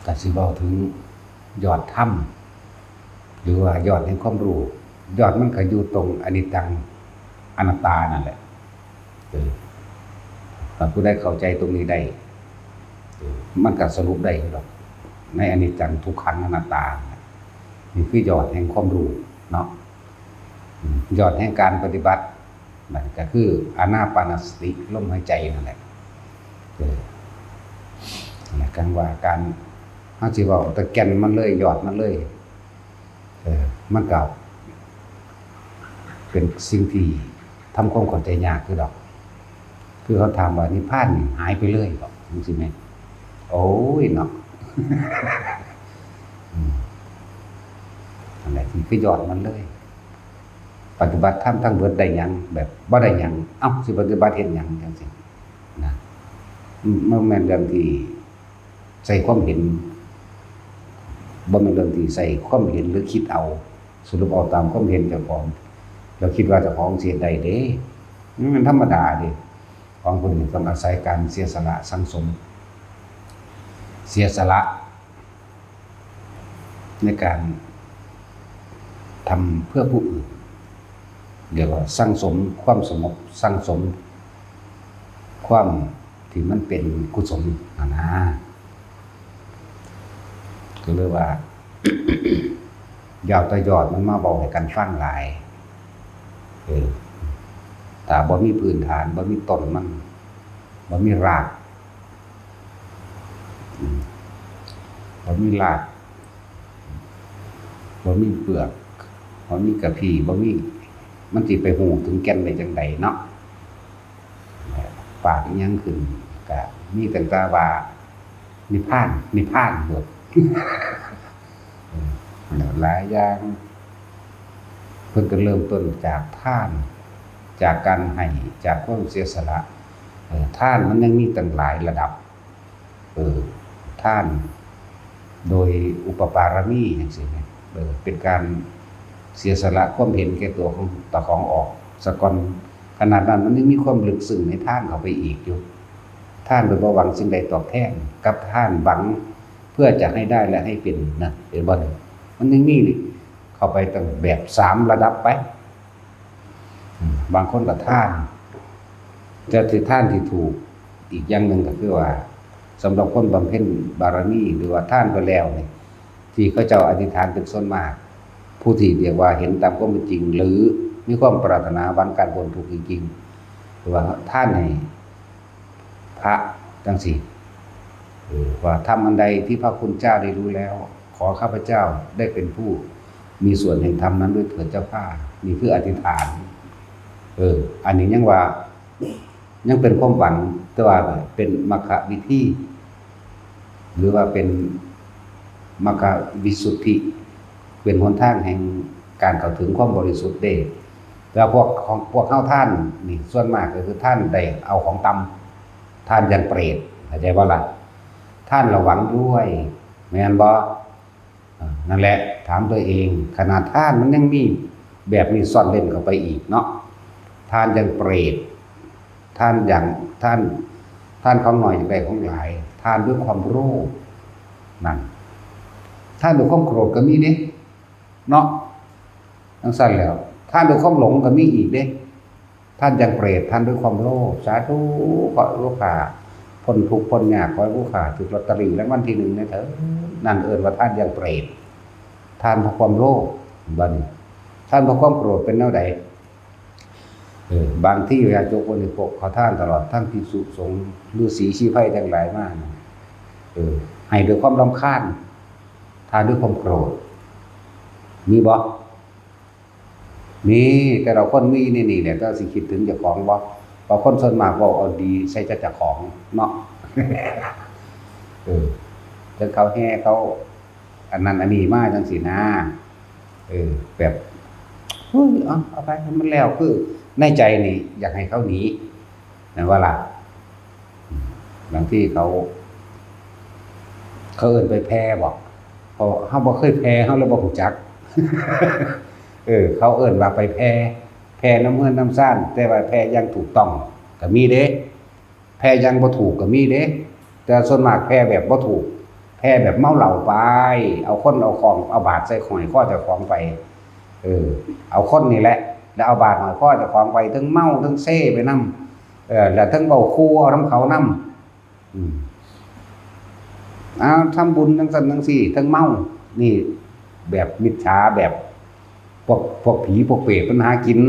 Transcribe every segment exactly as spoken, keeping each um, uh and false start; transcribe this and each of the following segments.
ก็สิเว้าถึงยอดธรรม หรือว่ายอดแห่งความรู้ ยอดมันก็อยู่ตรงอนิจจังอนัตตานั่นแหละ เออ ถ้าผู้ใดเข้าใจตรงนี้ได้ เออ มันก็สรุปได้อยู่ดอก ในอนิจจังทุกขังอนัตตา นี่คือยอดแห่งความรู้เนาะ อืม ยอดแห่งการปฏิบัติ นั่นก็คืออานาปานสติ ลมหายใจนั่นแหละ เออ นั่นแหละ คำว่าการ เฮาสิเว้าแต่แก่นมันเลย ยอดมันเลย เออ มันก็เป็นสิ่งที่ทำความเข้าใจยากคือดอก คือเขาถามว่านิพพานนี่หายไปเลยบ่ จังซี้แหม โอ้ยเนาะ อืม นั่นแหละ ที่คือยอดมันเลย ปฏิบัติธรรมทั้งเบิดได้หยัง แบบบ่ได้หยัง เอ้า สิปฏิบัติเฮ็ดหยัง จังซี้นะ อืม มันแม่นเรื่องที่ใช้ความเห็น บ่แม่นเรื่องที่ใช้ความเห็นหรือคิดเอา สรุปเอาตามความเห็นเจ้าของ แล้วคิดว่าเจ้าของสิเฮ็ดได้เด้ มันธรรมดาเด้ ของพวกนี้ต้องอาศัยการเสียสละสั่งสม เสียสละในการทำเพื่อผู้อื่น เรียกว่าสั่งสมความสงบ สั่งสมความที่มันเป็นกุศลนะนะ ก็เลยว่า ยาวแต่ยอดมันมาเว้าให้กันฟังหลาย เออ ถ้าบ่มีพื้นฐาน บ่มีต้นมัน บ่มีราก อืม บ่มีราก บ่มีเปลือก บ่มีกะพี้ บ่มี มันสิไปฮู้ถึงแก่นได้จั่งใดเนาะ ปากอิหยังขึ้น ก็มีตั้งแต่ว่า นิพพาน นิพพานหมด เออ หลายอย่าง เพิ่นก็เริ่มต้นจากทาน จากการให้ จากความเสียสละ เออ ทานมันยังมีตั้งหลายระดับ เออ ทานโดยอุปปารมีจังซี้นะ เออ เป็นการเสียสละความเห็นแก่ตัวของตาของออกซะก่อน ขนาดนั้นมันยังมีความลึกซึ้งในทานเข้าไปอีกอยู่ ทานโดยบ่หวังสิ่งใดตอบแทน กับทานหวังเพื่อจะให้ได้และให้เป็นนะ เห็นบ่นี่ มันยังมีเข้าไปตั้งแบบสามระดับไป อืม บางคนก็ทาน แต่ที่ทานที่ถูกอีกอย่างหนึ่งก็คือว่า สำหรับคนบำเพ็ญบารมี หรือว่าทานไปแล้วนี่ ที่เขาเจ้าอธิษฐานเป็นส่วนมาก ผู้ที่เรียกว่าเห็นตามความเป็นจริง หรือมีความปรารถนาหวังการพ้นทุกข์จริงๆ หรือว่าทานให้พระจังซี้ เออ ว่าทำอันใดที่พระคุณเจ้าได้รู้แล้ว ขอข้าพเจ้าได้เป็นผู้มีส่วนแห่งธรรมนั้นด้วยเถิดเจ้าข้า นี่คืออธิษฐาน เออ อันนี้ยังว่า ยังเป็นความหวัง แต่ว่าเป็นมัคควิธี หรือว่าเป็นมัคควิสุทธิ เป็นหนทางแห่งการเข้าถึงความบริสุทธิ์เด้ แต่พวกของ พวกเฮาทานนี่ส่วนมากก็คือทานได้เอาของต่ำ ทานอย่างเปรต เข้าใจบ่ล่ะ ทานแล้วหวังรวย แม่นบ่ อ่า นั่นแหละ ถามตัวเอง ขนาดทานมันยังมีแบบนี้ซ่อนเร้นเข้าไปอีกเนาะ ทานอย่างเปรต ทานอย่าง ทาน ทานของน้อยอยากได้ของหลาย ทานด้วยความโลภ นั่น ทานด้วยความโกรธก็มีเด้ เนาะ จังซั่นแล้ว ทานด้วยความหลงก็มีอีกเด้ ทานอย่างเปรต ทานด้วยความโลภ สาธุ ขอให้ลูกค้าพ้นทุกข์พ้นยาก ขอให้ลูกค้าถูกลอตเตอรี่รางวัลที่หนึ่งแหน่เถิด นั่นเอิ้นว่าทานอย่างเปรต ทานเพราะความโลภ บัดนี้ ทานเพราะความโกรธเป็นแนวใด เออ บางทีญาติโยมคนนี้พวกขอทานตลอด ทั้งภิกษุสงฆ์ ฤๅษีชีไพรทั้งหลายมา เออ ให้ด้วยความรำคาญ ทานด้วยความโกรธ มีบ่ มี แต่ละคนมีในนี่แหละ แต่สิคิดถึงเจ้าของบ่ เพราะคนส่วนมากเว้าเอาดีใส่แต่เจ้าของเนาะ เออ จั่งเขาแห่เขา อันนั้นอันนี้มาจั่งซี้นะ เออ แบบ เฮ้ย เอา เอาไปให้มันแล้ว คือในใจนี่อยากให้เขาหนี แม่นบ่ล่ะ บางทีเขา เขาเอิ้นไปแผ่บ่ เพราะเฮาบ่เคยแผ่ เฮาเลยบ่รู้จัก เออ เขาเอิ้นว่าไปแผ่ แผ่นำเฮือนนำซาน แต่ว่าแผ่อย่างถูกต้องก็มีเด้ แผ่อย่างบ่ถูกก็มีเด้ แต่ส่วนมากแผ่แบบบ่ถูก แผ่แบบเมาเหล้าไป เอาคนเอาของ เอาบาตรใส่ห้อยคอเจ้าของไป เออ เอาคนนี่แหละ แล้วเอาบาตรห้อยคอเจ้าของไป ทั้งเมาทั้งเซไปนำ เออ แล้วทั้งเว้าคูเอานำเขานำ อืม เอาทำบุญจังซั่นจังซี่ ทั้งเมา นี่แบบมิจฉา แบบพวก พวกผีพวกเปรตมันหากิน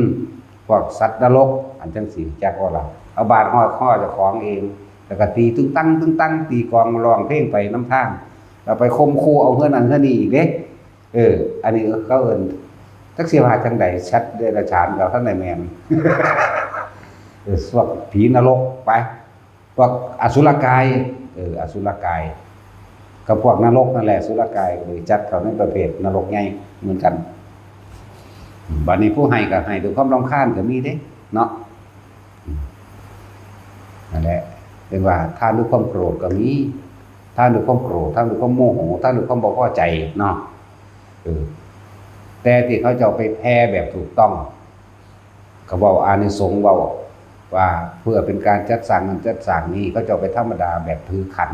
พวกสัตว์นรก อันจังซี่ จักว่าล่ะ เอาบาตรห้อยคอเจ้าของเอง แล้วก็ตีตึงตังตึงตัง ตีกลองร้องเพลงไปนำทาง แล้วไปข่มขู่เอาเฮือนนั่นเฮือนนี่อีกเด้ เออ อันนี้เขาเอิ้น จักสิว่าจังใด สัตว์เดรัจฉานก็ทันได้แม่น เออ พวกผีนรกไป พวกอสุรกาย เออ อสุรกาย กับพวกนรกนั่นแหละ อสุรกายก็เลยจัดเข้าในประเภทนรกใหญ่เหมือนกัน บัดนี้ผู้ให้ก็ให้ด้วยความรำคาญก็มีเด้ เนาะ อืม นั่นแหละ เรียกว่าทานด้วยความโกรธก็มี ทานด้วยความโกรธ ทานด้วยความโมโห ทานด้วยความบ่พอใจเนาะ เออ แต่ที่เขาเจ้าไปแผ่แบบถูกต้อง เขาเว้าอานิสงส์เว้าว่าเพื่อเป็นการจัดสร้างนั่นจัดสร้างนี่ เขาเจ้าไปธรรมดาแบบถือขัน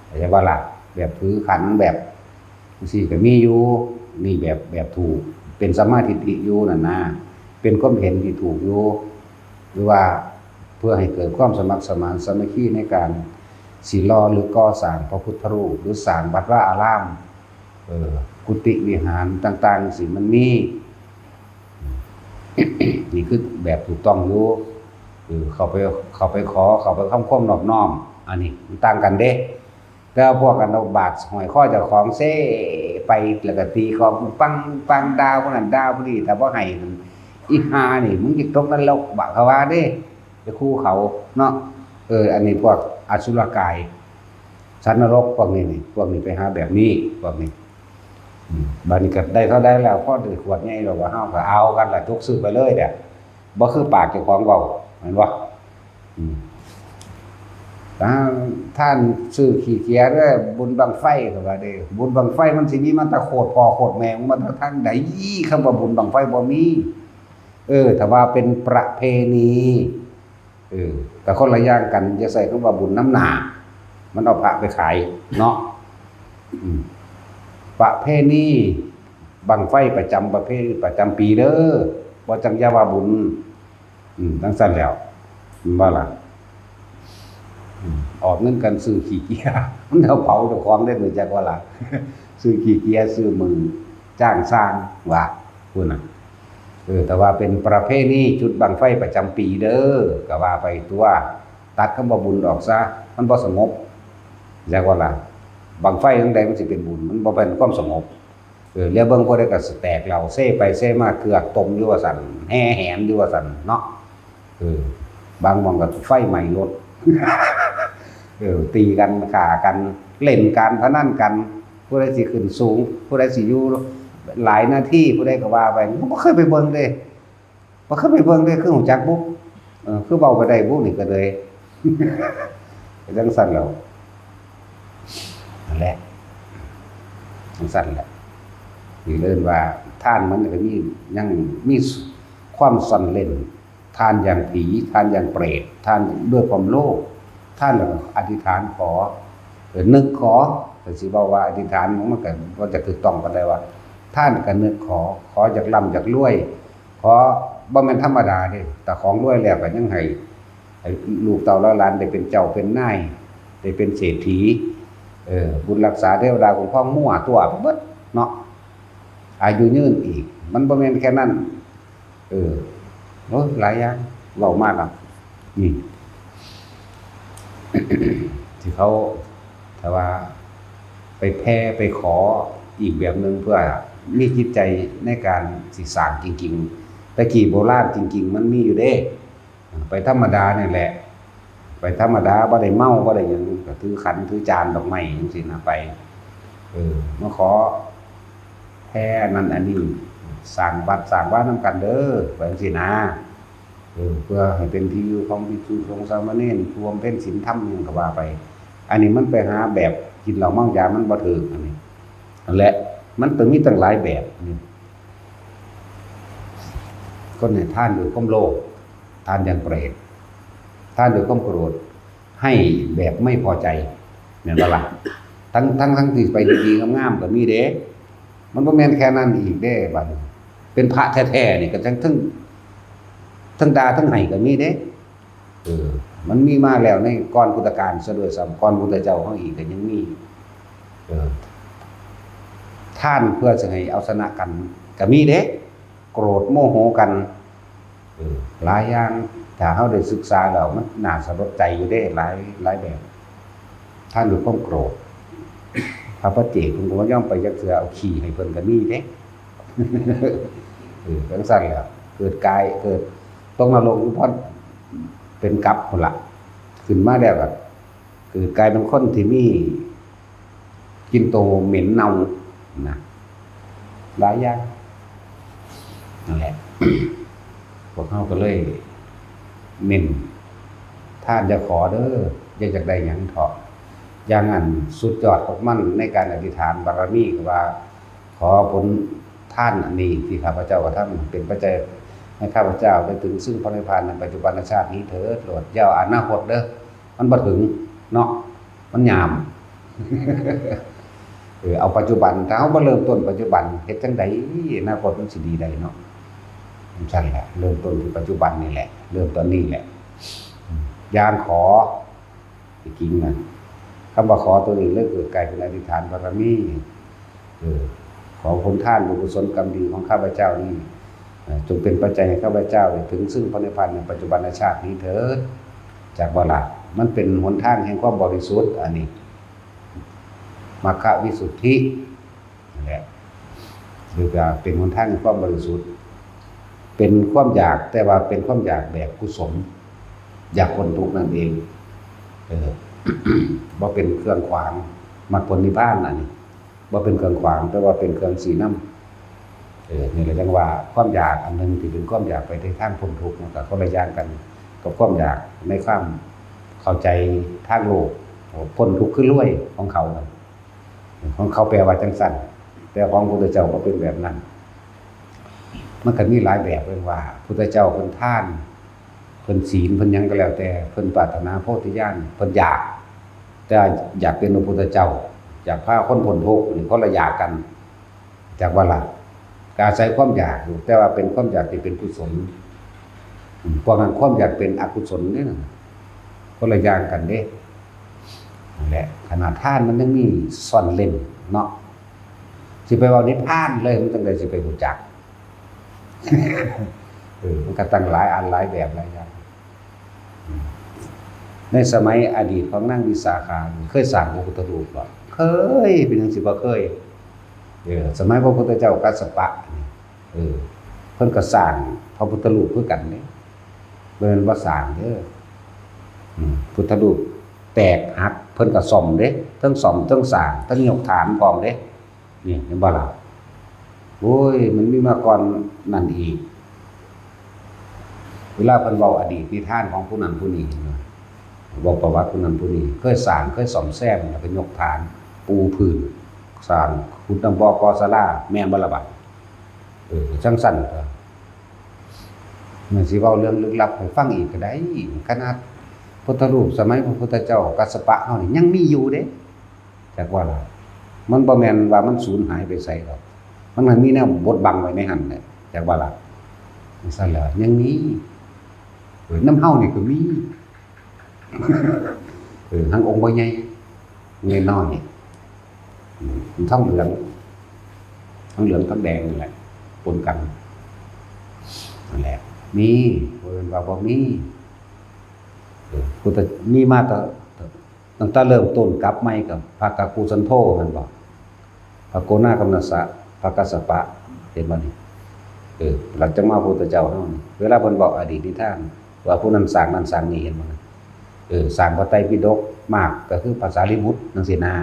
เข้าใจบ่ล่ะ แบบถือขันแบบจั่งซี้ก็มีอยู่ นี่แบบ แบบถูก เป็นสัมมาทิฏฐิอยู่นั่นนะ เป็นความเห็นที่ถูกอยู่ หรือว่าเพื่อให้เกิดความสมัครสมานสามัคคีในการสิหล่อหรือก่อสร้างพระพุทธรูป หรือสร้างวัดวาอาราม เออ กุฏิวิหารต่างๆ สิมันมี นี่คือแบบถูกต้องอยู่ เออ เข้าไป เข้าไปขอ เข้าไปทำความนอบน้อม อันนี้มันต่างกันเด้ แต่ว่าพวกกันเอาบาตรห้อยคอเจ้าของเซไป แล้วก็ตีกลองปังปัง ด่าผู้นั้นด่าผู้นี้ ถ้าบ่ให้นั่น อีห่านี่ มึงสิตกนรกบักเขาว่าเด้ ไปคู่เขาเนาะ เออ อันนี้พวกอสุรกาย สัตว์นรกพวกนี้นี่ พวกนี้ไปหาแบบนี้ พวกนี้ อืม บัดนี้ก็ได้เท่าใดแล้ว พอได้ขวดใหญ่แล้วก็เฮาก็เอากันล่ะ จกซื้อไปเลยเด้อ บ่คือปากเจ้าของเว้า แม่นบ่ อืม อ่า ท่านซื้อขี้เกียจเด้อ บุญบั้งไฟเขาว่าเด้ บุญบั้งไฟมันสิมีมาแต่โคตรพ่อโคตรแม่ มันมาแต่ทางใด คำว่าบุญบั้งไฟบ่มี เออ ถ้าว่าเป็นประเพณี เออ แต่คนละอย่างกัน อย่าใส่คำว่าบุญนำหน้า มันเอาพระไปขายเนาะ อืม ประเพณีบั้งไฟประจำประเพณีประจำปีเด้อ บ่จั่งอย่าว่าบุญ อืม จั่งซั่นแล้ว แม่นบ่ล่ะ อืม ออกเงินกันซื้อขี้เกียจ มันเอาเผาเจ้าของได้ รู้จักบ่ล่ะ ซื้อขี้เกียจ ซื้อมือจ้างสร้าง ว่า พู้นน่ะ เออ แต่ว่าเป็นประเพณีจุดบั้งไฟประจำปีเด้อ ก็ว่าไปตัว ตัดคำว่าบุญออกซะ มันบ่สงบ จักว่าล่ะ บั้งไฟจั่งใดมันสิเป็นบุญ มันบ่เป็นความสงบ เออ แล้วเบิ่งผู้ใดก็สิแตกเหล้าเซไปเซมา เกือกต้มอยู่ว่าซั่น แห่แหนอยู่ว่าซั่นเนาะ เออ บางหม่องก็ไฟไหม้รถ เออ ตีกัน ฆ่ากัน เล่นการพนันกัน ผู้ใดสิขึ้นสูง ผู้ใดสิอยู่หลายนาที ผู้ใดก็ว่าไป บ่เคยไปเบิ่งเด้ บ่เคยไปเบิ่งเด้ คือฮู้จักบุ เออ คือเว้าไปได้บุ นี่ก็เลย เป็นจั่งซั่นแหล้ว นั่นแหละ จั่งซั่นแหละ นี่เอิ้นว่าทานมันก็มี ยังมีความซ่อนเร้น ทานอย่างผี ทานอย่างเปรต ทานด้วยความโลภ ทานแล้วก็อธิษฐานขอ เออ นึกขอ ก็สิเว้าว่าอธิษฐานมันก็บ่จะถูกต้องปานใดว่า ทานก็นึกขอ ขออยากร่ำอยากรวย ขอ บ่แม่นธรรมดาเด้ แต่ของรวยแล้วก็ยังให้ ให้ลูกเต้าหลานได้เป็นเจ้าเป็นนาย ได้เป็นเศรษฐี เออ บุญรักษาเทวดาคุ้มครองมั่วตัวไปเบิดเนาะ อายุยืนอีก มันบ่แม่นแค่นั้น เออ โอ้ย หลายอย่าง เว้ามากอ่ะ นี่ ที่เขา ถ้าว่าไปแผ่ไปขออีกแบบหนึ่ง เพื่อมีจิตใจในการสิสร้างจริงๆ แต่กี้โบราณจริงๆ มันมีอยู่เด้ ไปธรรมดานี่แหละ ไปธรรมดา บ่ได้เมา บ่ได้หยัง ก็ถือขันถือจานดอกไม้จั่งซี้นะ ไป เออ มาขอแผ่อันนั้นอันนี้ สร้างวัดสร้างวานำกันเด้อ ว่าจั่งซี้นะ เออ เพื่อให้เป็นที่อยู่ของภิกษุสงฆ์สามเณร ผู้บำเพ็ญศีลธรรมหยังก็ว่าไป อันนี้มันไปหาแบบกินเหล้าเมายา มันบ่ถูก อันนี้ นั่นแหละ มันต้องมีตั้งหลายแบบนี่ คนให้ทานด้วยความโลภ ทานอย่างเปรต ทานด้วยความโกรธ ให้แบบไม่พอใจ แม่นบ่ล่ะ ทั้ง ทั้ง ทั้งที่ไปดีๆงามๆก็มีเด้ มันบ่แม่นแค่นั้นอีกเด้ บัดนี้เป็นพระแท้ๆนี่ก็ทั้ง ทั้ง ทั้งด่าทั้งไห้ก็มีเด้ เออ มันมีมาแล้วในก่อนพุทธกาลซะด้วยซ้ำ ก่อนพุทธเจ้าเฮาอีกก็ยังมี เออ ทานเพื่อสิให้เอาชนะกันก็มีเด้ โกรธโมโหกัน เออ หลายอย่าง ถ้าเฮาได้ศึกษาแล้วมันน่าสลดใจอยู่เด้ หลาย หลายแบบ ทานด้วยความโกรธ พระปัจเจกเพิ่นก็บ่ยอมไปจักเทื่อ เอาขี้ให้เพิ่นก็มีเด้ เออ จั่งซั้นแหละ เกิดกาย เกิดตกนรกอยู่พอเป็นกลับพุ้นล่ะ ขึ้นมาแล้วก็เกิดกลายเป็นคนที่มีกลิ่นโตเหม็นเน่านะ หลายอย่าง นั่นแหละ พวกเฮาก็เลยเน้น ทานอย่าขอเด้อ อย่าอยากได้หยังเถาะ อย่างอันสุดยอดของมันในการอธิษฐานบารมีก็ว่า ขอผลทานอันนี้ที่ข้าพเจ้ากระทำเป็นปัจจัยให้ข้าพเจ้าได้ถึงซึ่งพระนิพพานในปัจจุบันชาตินี้เถิด โลด อย่าเอาอนาคตเด้อ มันบ่ถึงเนาะ มันยาม เออ เอาปัจจุบัน ถ้าเฮาบ่เริ่มต้นปัจจุบัน เฮ็ดจั่งใดอนาคตมันสิดีได้เนาะ จั่งซั้นแหละ เริ่มต้นที่ปัจจุบันนี่แหละ เริ่มตอนนี้แหละ อืม อย่างขอ จริงๆนะ คำว่าขอตัวนี้เลยเกิดกลายเป็นอธิษฐานบารมี เออ ขอผลทานบุญกุศลกรรมดีของข้าพเจ้านี้ เอ่อ จงเป็นปัจจัยให้ข้าพเจ้าได้ถึงซึ่งพระนิพพานในปัจจุบันชาตินี้เถิด จักบ่ล่ะ มันเป็นหนทางแห่งความบริสุทธิ์ อันนี้ มัคควิสุทธิ นั่นแหละ หรือว่าเป็นหนทางแห่งความบริสุทธิ์ เป็นความอยาก แต่ว่าเป็นความอยากแบบกุศล อยากพ้นทุกข์นั่นเอง เออ บ่เป็นเครื่องขวางมรรคผลนิพพาน อันนี้ บ่เป็นเครื่องขวาง แต่ว่าเป็นเครื่องชี้นำ เออ นี่แหละจั่งว่าความอยากอันหนึ่งที่เป็นความอยากไปในทางพ้นทุกข์ มันก็คนละอย่างกันกับความอยากในความเข้าใจทางโลก พ้นทุกข์คือรวยของเขานั่น ของเขาแปลว่าจั่งซั้น แต่ของพุทธเจ้าบ่เป็นแบบนั้น มันก็มีหลายแบบ เรียกว่าพุทธเจ้าเพิ่นทาน เพิ่นศีล เพิ่นหยังก็แล้วแต่ เพิ่นปรารถนาโพธิญาณ เพิ่นอยาก แต่อยากเป็นพระพุทธเจ้า อยากพาคนพ้นทุกข์ นี่คนละอยากกัน จักบ่ล่ะ ก็อาศัยความอยากอยู่ แต่ว่าเป็นความอยากที่เป็นกุศล อืม พวกนั้นความอยากเป็นอกุศลเด้ นั่นน่ะ คนละอย่างกันเด้ นั่นแหละ ขนาดทานมันยังมีซ่อนเร้นเนาะ สิไปเว้านิพพานเลย มันจั่งใดสิไปรู้จัก เออ มันก็ตั้งหลายอันหลายแบบหลายอย่าง อืม ในสมัยอดีตของนางวิสาขานี่ เคยสร้างพระพุทธรูปบ่ เคย เป็นหยังสิบ่เคย เออ สมัยพระพุทธเจ้ากัสสปะนี่ เออ เพิ่นก็สร้างพระพุทธรูปคือกันเด้ บ่แม่นบ่สร้างเด้อ อืม พุทธรูปแตกหัก เพิ่นก็ซ่อมเด้ ทั้งซ่อม ทั้งสร้าง ทั้งยกฐานพร้อมเด้ นี่เห็นบ่ล่ะ โอ้ย มันมีมาก่อนนั่นอีก เวลาเพิ่นเว้าอดีตนิทานของผู้นั้นผู้นี้ เว้าประวัติผู้นั้นผู้นี้ เคยสร้าง เคยซ่อมแซม แล้วก็ยกฐาน ปูพื้น สร้าง ขุดน้ำบ่อ ก่อศาลา แม่นบ่ล่ะบัด เออ จั่งซั้นก็ มันสิเว้าเรื่องลึกลับให้ฟังอีกก็ได้ ขนาดพุทธรูปสมัยพระพุทธเจ้ากัสสปะเฮานี่ยังมีอยู่เด้ จักว่าล่ะ มันบ่แม่นว่ามันสูญหายไปไสดอก มันมีแนวบดบังไว้ในหั่นแหละ จักว่าล่ะ จั่งซั้นแหละ ยังมี เออ นำเฮานี่ก็มี เออ ทั้งองค์บ่ใหญ่ น้อยๆ อืม ทองเหลือง ทองเหลืองทองแดงนี่แหละ ปนกัน นั่นแหละ มี บ่แม่นว่าบ่มี เออ พุทธ มีมาตั้ง ตั้งแต่เริ่มต้นกลับใหม่กับพระกักคุสันโธแม่นบ่ พระโกนากัมมัสสะ พระกัสสปะ เห็นบ่นี่ เออ หลังจากมาพุทธเจ้าเฮานี่ เวลาเพิ่นบอกอดีตนิทาน ว่าผู้นั้นสร้างนั่นสร้างนี่ เห็นบ่นะ เออ สร้างพระไตรปิฎกมากก็คือพระสารีบุตรจั่งซี้นะ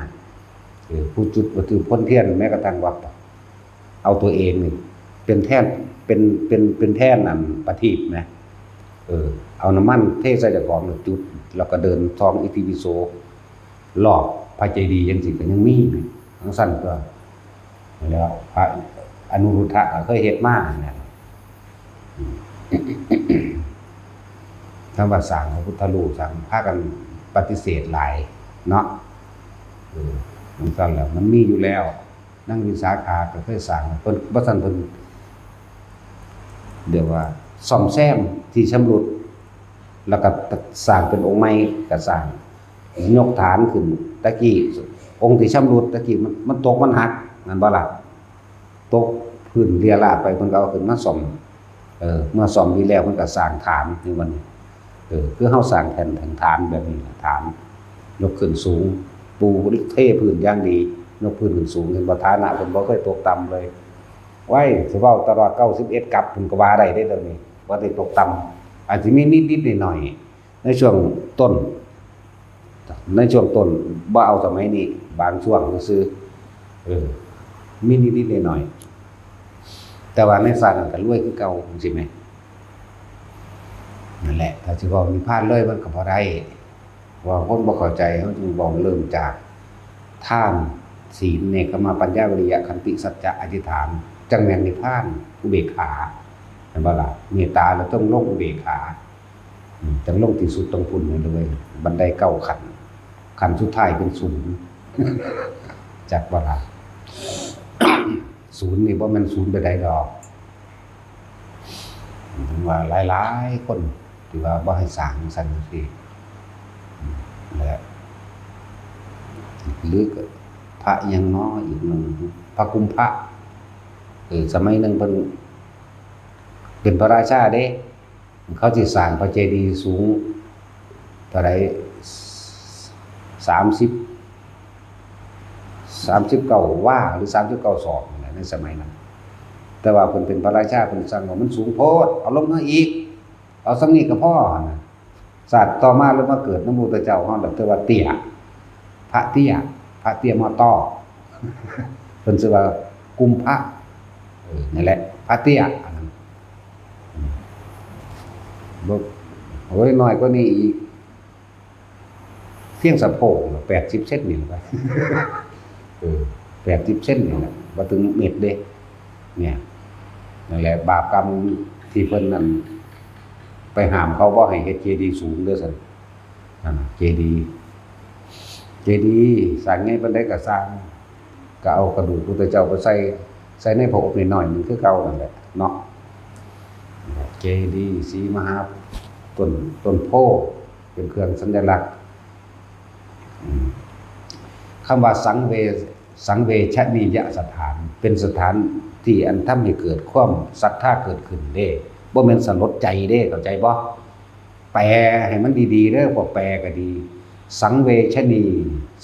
เออ ผู้จุดประทีปพ่นเทียน แม้กระทั่งว่าเอาตัวเองนี่เป็นแท่น เป็น เป็น เป็นแท่นอันประทีปนะ เออ เอาน้ำมันเทใส่เจ้าของแล้วจุด แล้วก็เดินท่องอิติปิโสรอบพระเจดีย์จั่งซี้ก็ยังมีอยู่ จั่งซั้นก็ แล้วพระอนุรุทธะก็เคยเฮ็ดมานะ อืม คำว่าสร้างพระพุทธรูป สร้าง พากันปฏิเสธหลายเนาะ เออ จั่งซั้นแหละ มันมีอยู่แล้ว นางวิสาขาก็เคยสร้าง เพิ่น บ่ซั้นเพิ่น เรียกว่าซ่อมแซมที่ชำรุด แล้วก็สร้างเป็นองค์ใหม่ ก็สร้าง ยกฐานขึ้น ตะกี้องค์ที่ชำรุดตะกี้มัน มันตกมันหัก แม่นบ่ล่ะ ตกพื้นเรี่ยราดไป เพิ่นก็เอาขึ้นมาซ่อม เออ เมื่อซ่อมดีแล้วเพิ่นก็สร้างฐาน นี่บัดนี้ เออ คือเฮาสร้างแท่น แท่นฐานแบบนี้ล่ะ ฐาน ยกขึ้นสูง ปูเทพื้นอย่างดี ยกพื้นขึ้นสูง เห็นบ่ ฐานะเพิ่นบ่เคยตกต่ำเลย ไว้ สิเว้าตลอดเก้าสิบเอ็ดกับ เพิ่นก็ว่าได้เด้ เดี๋ยวนี้ บ่ได้ตกต่ำ อาจสิมีนิดๆหน่อยๆ ในช่วงต้น ในช่วงต้น บ่เอาสมัยนี้ บางช่วงซื่อๆ เออ มีนิดๆหน่อยๆ แต่ว่าในชาตินั้นก็รวยคือเก่า จั่งซี้แหม นั่นแหละ ถ้าสิเว้านิพพานเลยมันก็บ่ได้ ว่าคนบ่เข้าใจ เฮาจึงเว้าเริ่มจากทาน ศีล เนกขัมมะ ปัญญา วิริยะ ขันติ สัจจะ อธิษฐาน จั่งแม่นนิพพาน อุเบกขา เห็นบ่ล่ะ เมตตาแล้วต้องลงอุเบกขา อืม จั่งลงที่สุดต้องพุ้นนั่นเลย บันไดเก้าขั้น ขั้นสุดท้ายเป็นศูนย์ จักบ่ล่ะ ศูนย์นี่บ่แม่นศูนย์ไปใดดอก ถึงว่าหลายๆคนที่ว่าบ่ให้สร้างจั่งซั้นจั่งซี้ และ หรือพระหยังน้ออีกหนึ่ง พระกุมภะ เออ สมัยหนึ่งเพิ่นเป็นพระราชาเด้ เขาสิสร้างพระเจดีย์สูงเท่าใด สามสิบ สามสิบเก้าวา หรือ สามสิบเก้าศอกนี่แหละ ในสมัยนั้น แต่ว่าเพิ่นเป็นพระราชา เพิ่นสั่งว่ามันสูงโพด เอาลงมาอีก เอาส่ำนี้ก็พอนะ ชาติต่อมาเลยมาเกิดนำพระพุทธเจ้าเฮา แล้วถือว่าเตี้ย พระเตี้ย พระเตี้ยมอต้อ เพิ่นชื่อว่ากุมภะ เออ นั่นแหละ พระเตี้ย อันนั้น อืม บ่ โอ้ย น้อยกว่านี้อีก เพียงสะโพกน่ะ แปดสิบเซนนี่แหละ เออ แปดสิบเซนนี่แหละ บ่ถึงเมตรเด้ เนี่ย นั่นแหละ บาปกรรมที่เพิ่นนั่น ไปห้ามเขาบ่ให้เฮ็ดเจดีย์สูงเด้อซั่น นั่นน่ะ เจดีย์ เจดีย์สร้างใหญ่ปานใดก็ซ่าง ก็เอากระดูกพุทธเจ้าไปใส่ ใส่ในผาอบน้อยๆหนึ่งคือเก่านั่นแหละเนาะ เจดีย์ศรีมหา ต้น ต้นโพธิ์เป็นเครื่องสัญลักษณ์ อืม คำว่าสังเว สังเวชนียสถาน เป็นสถานที่อันทำให้เกิดความศรัทธาเกิดขึ้นเด้ บ่แม่นสลดใจเด้ เข้าใจบ่ แปลให้มันดีๆเด้อ พวกแปลก็ดี สังเวชนี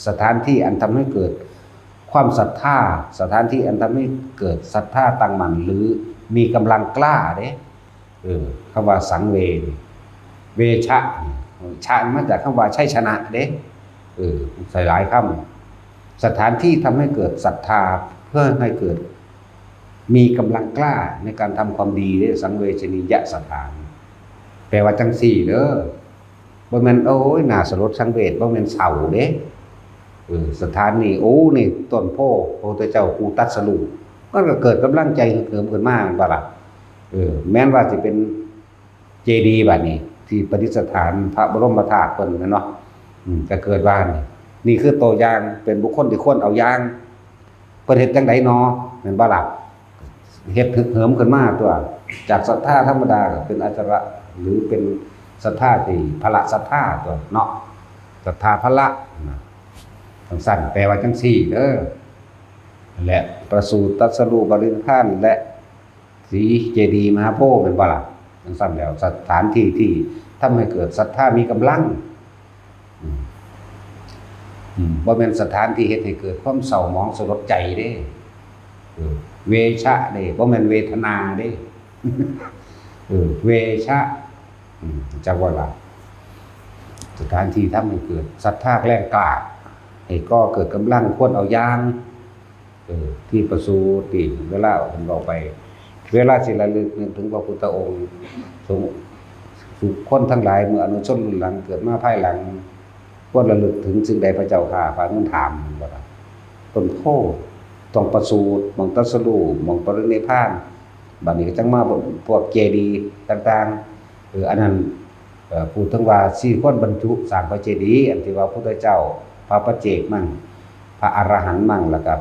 สถานที่อันทำให้เกิดความศรัทธา สถานที่อันทำให้เกิดศรัทธาตั้งมั่น หรือมีกำลังกล้าเด้ เออ คำว่าสังเว เวชะ ชะมาจากคำว่าชัยชนะเด้ เออ ใส่หลายคำ สถานที่ทำให้เกิดศรัทธา เพื่อให้เกิด มีกำลังกล้าในการทำความดีเด้ สังเวชนียสถาน แปลว่าจั่งซี้เด้อ บ่แม่น โอ้ย น่าสลดสังเวช บ่แม่นเศร้าเด้ เออ สถานนี้ โอ้ นี่ต้นโพธิ์พระพุทธเจ้าผู้ตรัสรู้ มันก็เกิดกำลังใจฮึกเหิมขึ้นมา แม่นบ่ล่ะ เออ แม้นว่าสิเป็นเจดีย์บัดนี้ ที่ประดิษฐานพระบรมธาตุเพิ่น แม่นบ่ อืม ก็เกิดว่านี่ นี่คือตัวอย่าง เป็นบุคคลที่ควรเอาอย่าง เพิ่นเฮ็ดจั่งใดน้อ แม่นบ่ล่ะ เฮ็ดฮึกเหิมขึ้นมาตั๊ว จากศรัทธาธรรมดาก็เป็นอัจฉระ หรือเป็นศรัทธาที่พละศรัทธาตั๊วเนาะ ศรัทธาพละนะ จั่งซั้น แปลว่าจั่งซี้เด้อ และประสูติตรัสรู้ปรินิพพาน และศรีเจดีย์มหาโพธิ์ แม่นบ่ล่ะ จั่งซั้นแล้ว สถานที่ที่ทำให้เกิดศรัทธามีกำลัง อืม อืม บ่แม่นสถานที่เฮ็ดให้เกิดความเศร้าหมองสลดใจเด้ เออ เวชะเด้ บ่แม่นเวทนาเด้ เออ เวชะ อืม จักว่าล่ะ สถานที่ทำให้เกิดศรัทธาแรงกล้า ให้ก่อเกิดกำลังควรเอาอย่าง เออ ที่ประสูติ เวลาเพิ่นเว้าไป เวลาสิระลึกนึกถึงพระพุทธองค์ สงฆ์ สุคนทั้งหลาย เมื่ออนุชนรุ่นหลังเกิดมาภายหลัง ควรระลึกถึงสิ่งใดพระเจ้าข้า พระองค์ถาม ว่าต้นโพธิ์ ต้องประสูติ หม่องตรัสรู้ หม่องปรินิพพาน บัดนี้ก็จั่งมาพวกเจดีย์ต่างๆ เออ อันนั้น เอ่อ พูดถึงว่าสี่คนบรรจุสร้างพระเจดีย์ อันที่ว่าพุทธเจ้า พระปัจเจกมั่ง พระอรหันต์มั่ง แล้วก็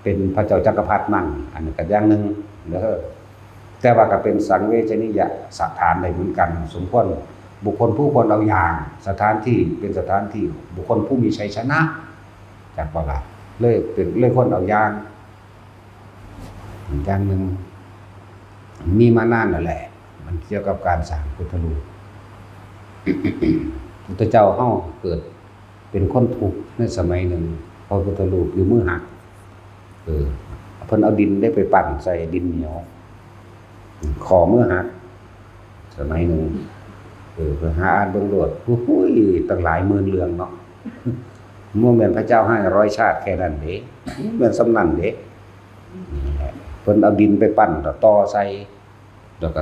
เป็นพระเจ้าจักรพรรดิมั่ง อันนั้นก็อย่างหนึ่งเด้อ แต่ว่าก็เป็นสังเวชนียสถานได้เหมือนกัน สมควร บุคคลผู้ควรเอาอย่าง สถานที่เป็นสถานที่บุคคลผู้มีชัยชนะ จักว่าล่ะ เลยเป็น เลยควรเอาอย่าง อย่างหนึ่ง มีมานานแล้วแหละ มันเกี่ยวกับการสร้างพุทธรูป พุทธเจ้าเฮาเกิดเป็นคนทุกข์ในสมัยหนึ่ง พระพุทธรูปอยู่มือหัก เออ เพิ่นเอาดินได้ไปปั้นใส่ดินเหนียว ข้อมือหัก สมัยหนึ่ง เออ ไปหาอ่านเบิ่งโลด โอ้โหย ตั้งหลายหมื่นเรื่องเนาะ บ่แม่นพระเจ้าให้ร้อยชาติแค่นั้นเด้ บ่แม่นส่ำนั้นเด้ นี่แหละ เพิ่นเอาดินไปปั้นแล้วต่อใส่ แล้วก็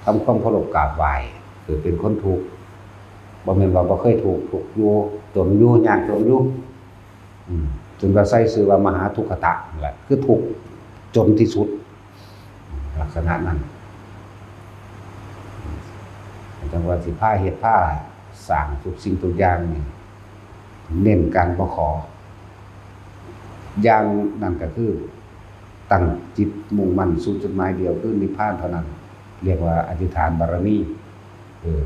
ทำความเคารพกราบไหว้ เกิดเป็นคนทุกข์ บ่แม่นว่าบ่เคยทุกข์ ทุกข์อยู่ จนอยู่ ยากจนอยู่ อืม จนว่าใส่ชื่อว่ามหาทุกขตะนั่นแหละ คือทุกข์จนที่สุด ลักษณะนั้น จังว่าสิพาเฮ็ดพาสร้างทุกสิ่งทุกอย่างนี่ เน้นการบ่ขอ อย่างนั้นก็คือ ตั้งจิตมุ่งมั่นสู่จุดหมายเดียวคือนิพพานเท่านั้น เรียกว่าอธิษฐานบารมี เออ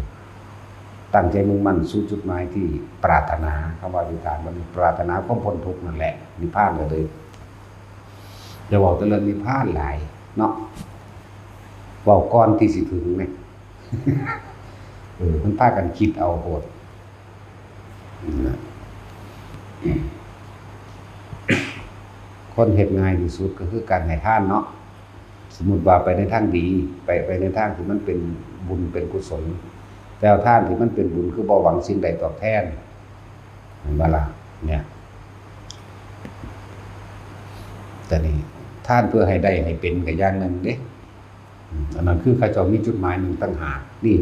ตั้งใจมุ่งมั่นสู่จุดหมายที่ปรารถนา คำว่าอธิษฐานมันปรารถนาความพ้นทุกข์นั่นแหละ นิพพานก็เลย อย่าเว้าแต่เรื่องนิพพานหลายเนาะ เว้าก่อนที่สิถึงเนี่ย เออ มันพากันคิดเอาโพด นะ คนเฮ็ดง่ายที่สุดก็คือการให้ทานเนาะ สมมุติว่าไปในทางดี ไป ไปในทางที่มันเป็นบุญเป็นกุศล แต่เอาทานที่มันเป็นบุญคือบ่หวังสิ่งใดตอบแทน เห็นบ่ล่ะ เนี่ย แต่นี่ ทานเพื่อให้ได้ให้เป็นก็อย่างหนึ่งเด้ อืม อันนั้นคือเขาเจ้ามีจุดหมายหนึ่งต่างหาก นี่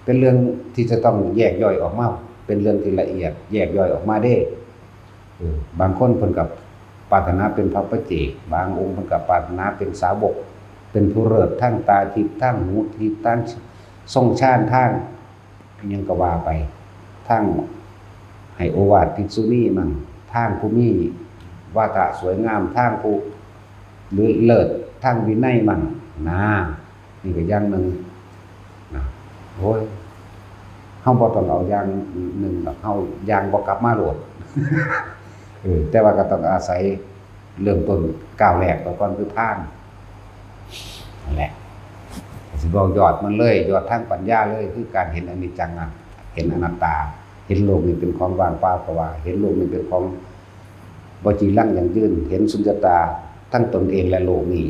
เป็นเรื่องที่จะต้องแยกย่อยออกมา เป็นเรื่องที่ละเอียดแยกย่อยออกมาเด้ เออ บางคนเพิ่นก็ปรารถนาเป็นพระปัจเจก บางองค์เพิ่นก็ปรารถนาเป็นสาวก เป็นผู้เลิศทางตาทิพย์ ทางหูทิพย์ ทางทรงฌาน ทาง อิหยังก็ว่าไป ทางให้โอวาทภิกษุณีมั่ง ทางผู้มีวาทะสวยงาม ทางผู้เลิศ ทางวินัยมั่ง นะ นี่ก็อย่างหนึ่ง นะ โอ้ย เฮาบ่ต้องเอาอย่างหนึ่งดอก เฮาย่างบ่กลับมาโลด เออ แต่ว่าก็ต้องอาศัยเริ่มต้นก้าวแรกก่อน คือทาน นั่นแหละ สิบอกยอดมันเลย ยอดทางปัญญาเลย คือการเห็นอนิจจังอะ เห็นอนัตตา เห็นโลกนี้เป็นของว่างเปล่าก็ว่า เห็นโลกนี้เป็นของบ่จีรังยั่งยืน เห็นสุญญตาทั้งตนเองและโลกนี้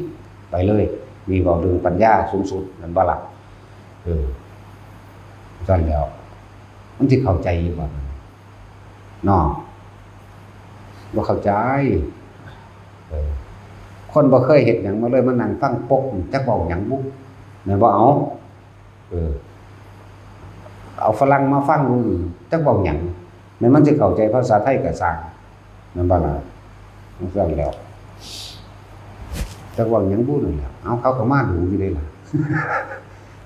ไปเลย มีเว้าเรื่องปัญญาสูงสุด นั่นบ่ล่ะ เออ ซั่นแล้ว มันสิเข้าใจอยู่บ่ เนาะ บ่เข้าใจ เออ คนบ่เคยเฮ็ดหยังมาเลย มานั่งฟังปก จักเว้าหยังบุ แม่นบ่ เอา เออ เอาฝรั่งมาฟัง จักเว้าหยัง แม่นมันสิเข้าใจภาษาไทยก็ซ่าง แม่นบ่ล่ะ จั่งซั้นแหล้ว จักเว้าหยังบุนั่นแหละ เอา เขาก็มาดูอยู่เด้ล่ะ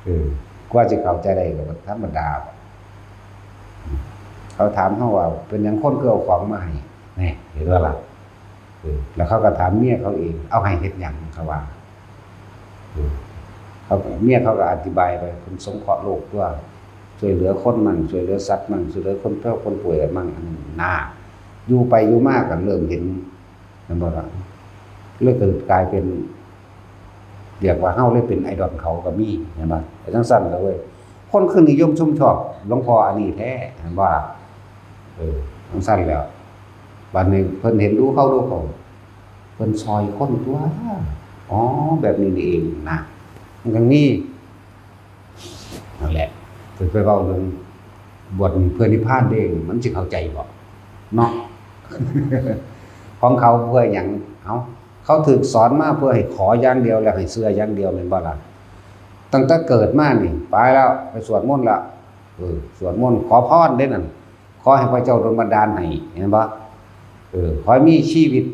เออ กว่าสิเข้าใจได้ก็ธรรมดา เขาถามเฮาว่า เป็นหยังคนคือเอาของมาให้ นี่ เห็นบ่ล่ะ เออ แล้วเขาก็ถามเมียเขาเอง เอาให้เฮ็ดหยัง เขาว่า เออ เขาก็ เมียเขาก็อธิบายไป เพิ่นสงเคราะห์โลกตั๊ว ช่วยเหลือคนมั่ง ช่วยเหลือสัตว์มั่ง ช่วยเหลือคนแพ้วคนป่วยมั่ง อันนั้นนะ อยู่ไปอยู่มาก็เริ่มเห็น แม่นบ่ล่ะ เลยเกิดกลายเป็น เรียกว่าเฮาเลยเป็นไอดอลเขาก็มี เห็นบ่ แต่จั่งซั้นล่ะเว้ย คนคือนิยมชมชอบหลวงพ่ออันนี้แท้ เห็นบ่ล่ะ เออ จั่งซั้นแล้ว บัดนี้เพิ่นเห็นดูเขาดูเขา เพิ่นซ่อยคนตั๊ว อ๋อ แบบนี้นี่เองนะ มันก็มี นั่นแหละ เพิ่นไปเว้าเรื่องบวชเพื่อนิพพานเด้ มันสิเข้าใจบ่ เนาะ ของเขาเพื่อหยัง เอ้า เขาถูกสอนมาเพื่อให้ขออย่างเดียว แล้วให้เชื่ออย่างเดียว แม่นบ่ล่ะ ตั้งแต่เกิดมานี่ ไปแล้ว ไปสวดมนต์ละ เออ สวดมนต์ขอพรเด้นั่น ขอให้พระเจ้าดลบันดาลให้ เห็นบ่ เออ ขอให้มีชีวิต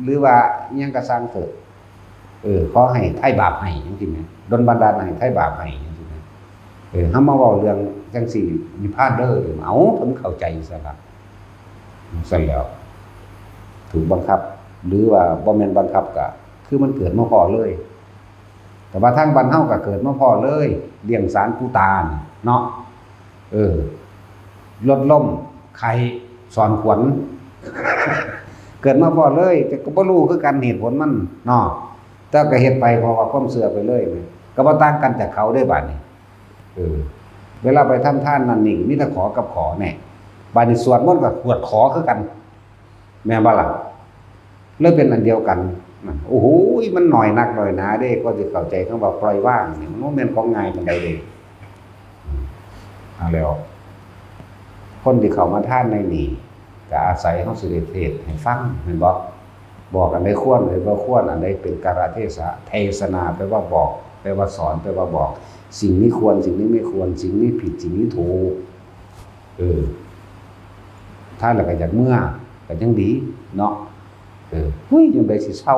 หรือว่าอิหยังก็ซ่างเถาะ เออ ขอให้ไถ่บาปให้ จั่งซี้แหม ดลบันดาลให้ไถ่บาปให้ จั่งซี้แหม เออ เฮามาเว้าเรื่องจั่งซี้ นิพพานเด้อ เอ้า เพิ่นเข้าใจซะละ ซั่นแหล้ว ถูกบังคับ หรือว่าบ่แม่นบังคับ ก็คือมันเกิดมาพ้อเลย แต่ว่าทางบ้านเฮาก็เกิดมาพ้อเลย เลี้ยงสารปูตานี่เนาะ เออ รถล้ม ไข้ สอนขวัญ เกิดมาพ้อเลย แต่ก็บ่รู้คือกันเหตุผลมันเนาะ แต่ก็เฮ็ดไปเพราะว่าความเชื่อไปเลย ก็บ่ต่างกันจากเขาเด้บาดนี้ เออ เวลาไปทำทานนั่นนี่ มีแต่ขอกับขอแน่ บาดนี้สวดมนต์ก็สวดขอคือกัน แม่นบ่ล่ะ เลยเป็นอันเดียวกัน นั่น โอ้โห มันน้อยนักน้อยหนาเด้ กว่าสิเข้าใจคำว่าปล่อยวางนี่ มันบ่แม่นของง่ายปานใดเด้ อืม เอาแล้ว คนที่เข้ามาทานในนี่ ก็อาศัยเฮาสิได้เทศน์ให้ฟัง แม่นบ่ บอกอันใดควร หรือบ่ควร อันใดเป็นกาลเทศะ เทศนา แปลว่าบอก แปลว่าสอน แปลว่าบอก สิ่งนี้ควร สิ่งนี้ไม่ควร สิ่งนี้ผิด สิ่งนี้ถูก เออ ทานแล้วก็อยากเมือ ก็ยังดีเนาะ เออ หุ้ย จั่งใดสิเซา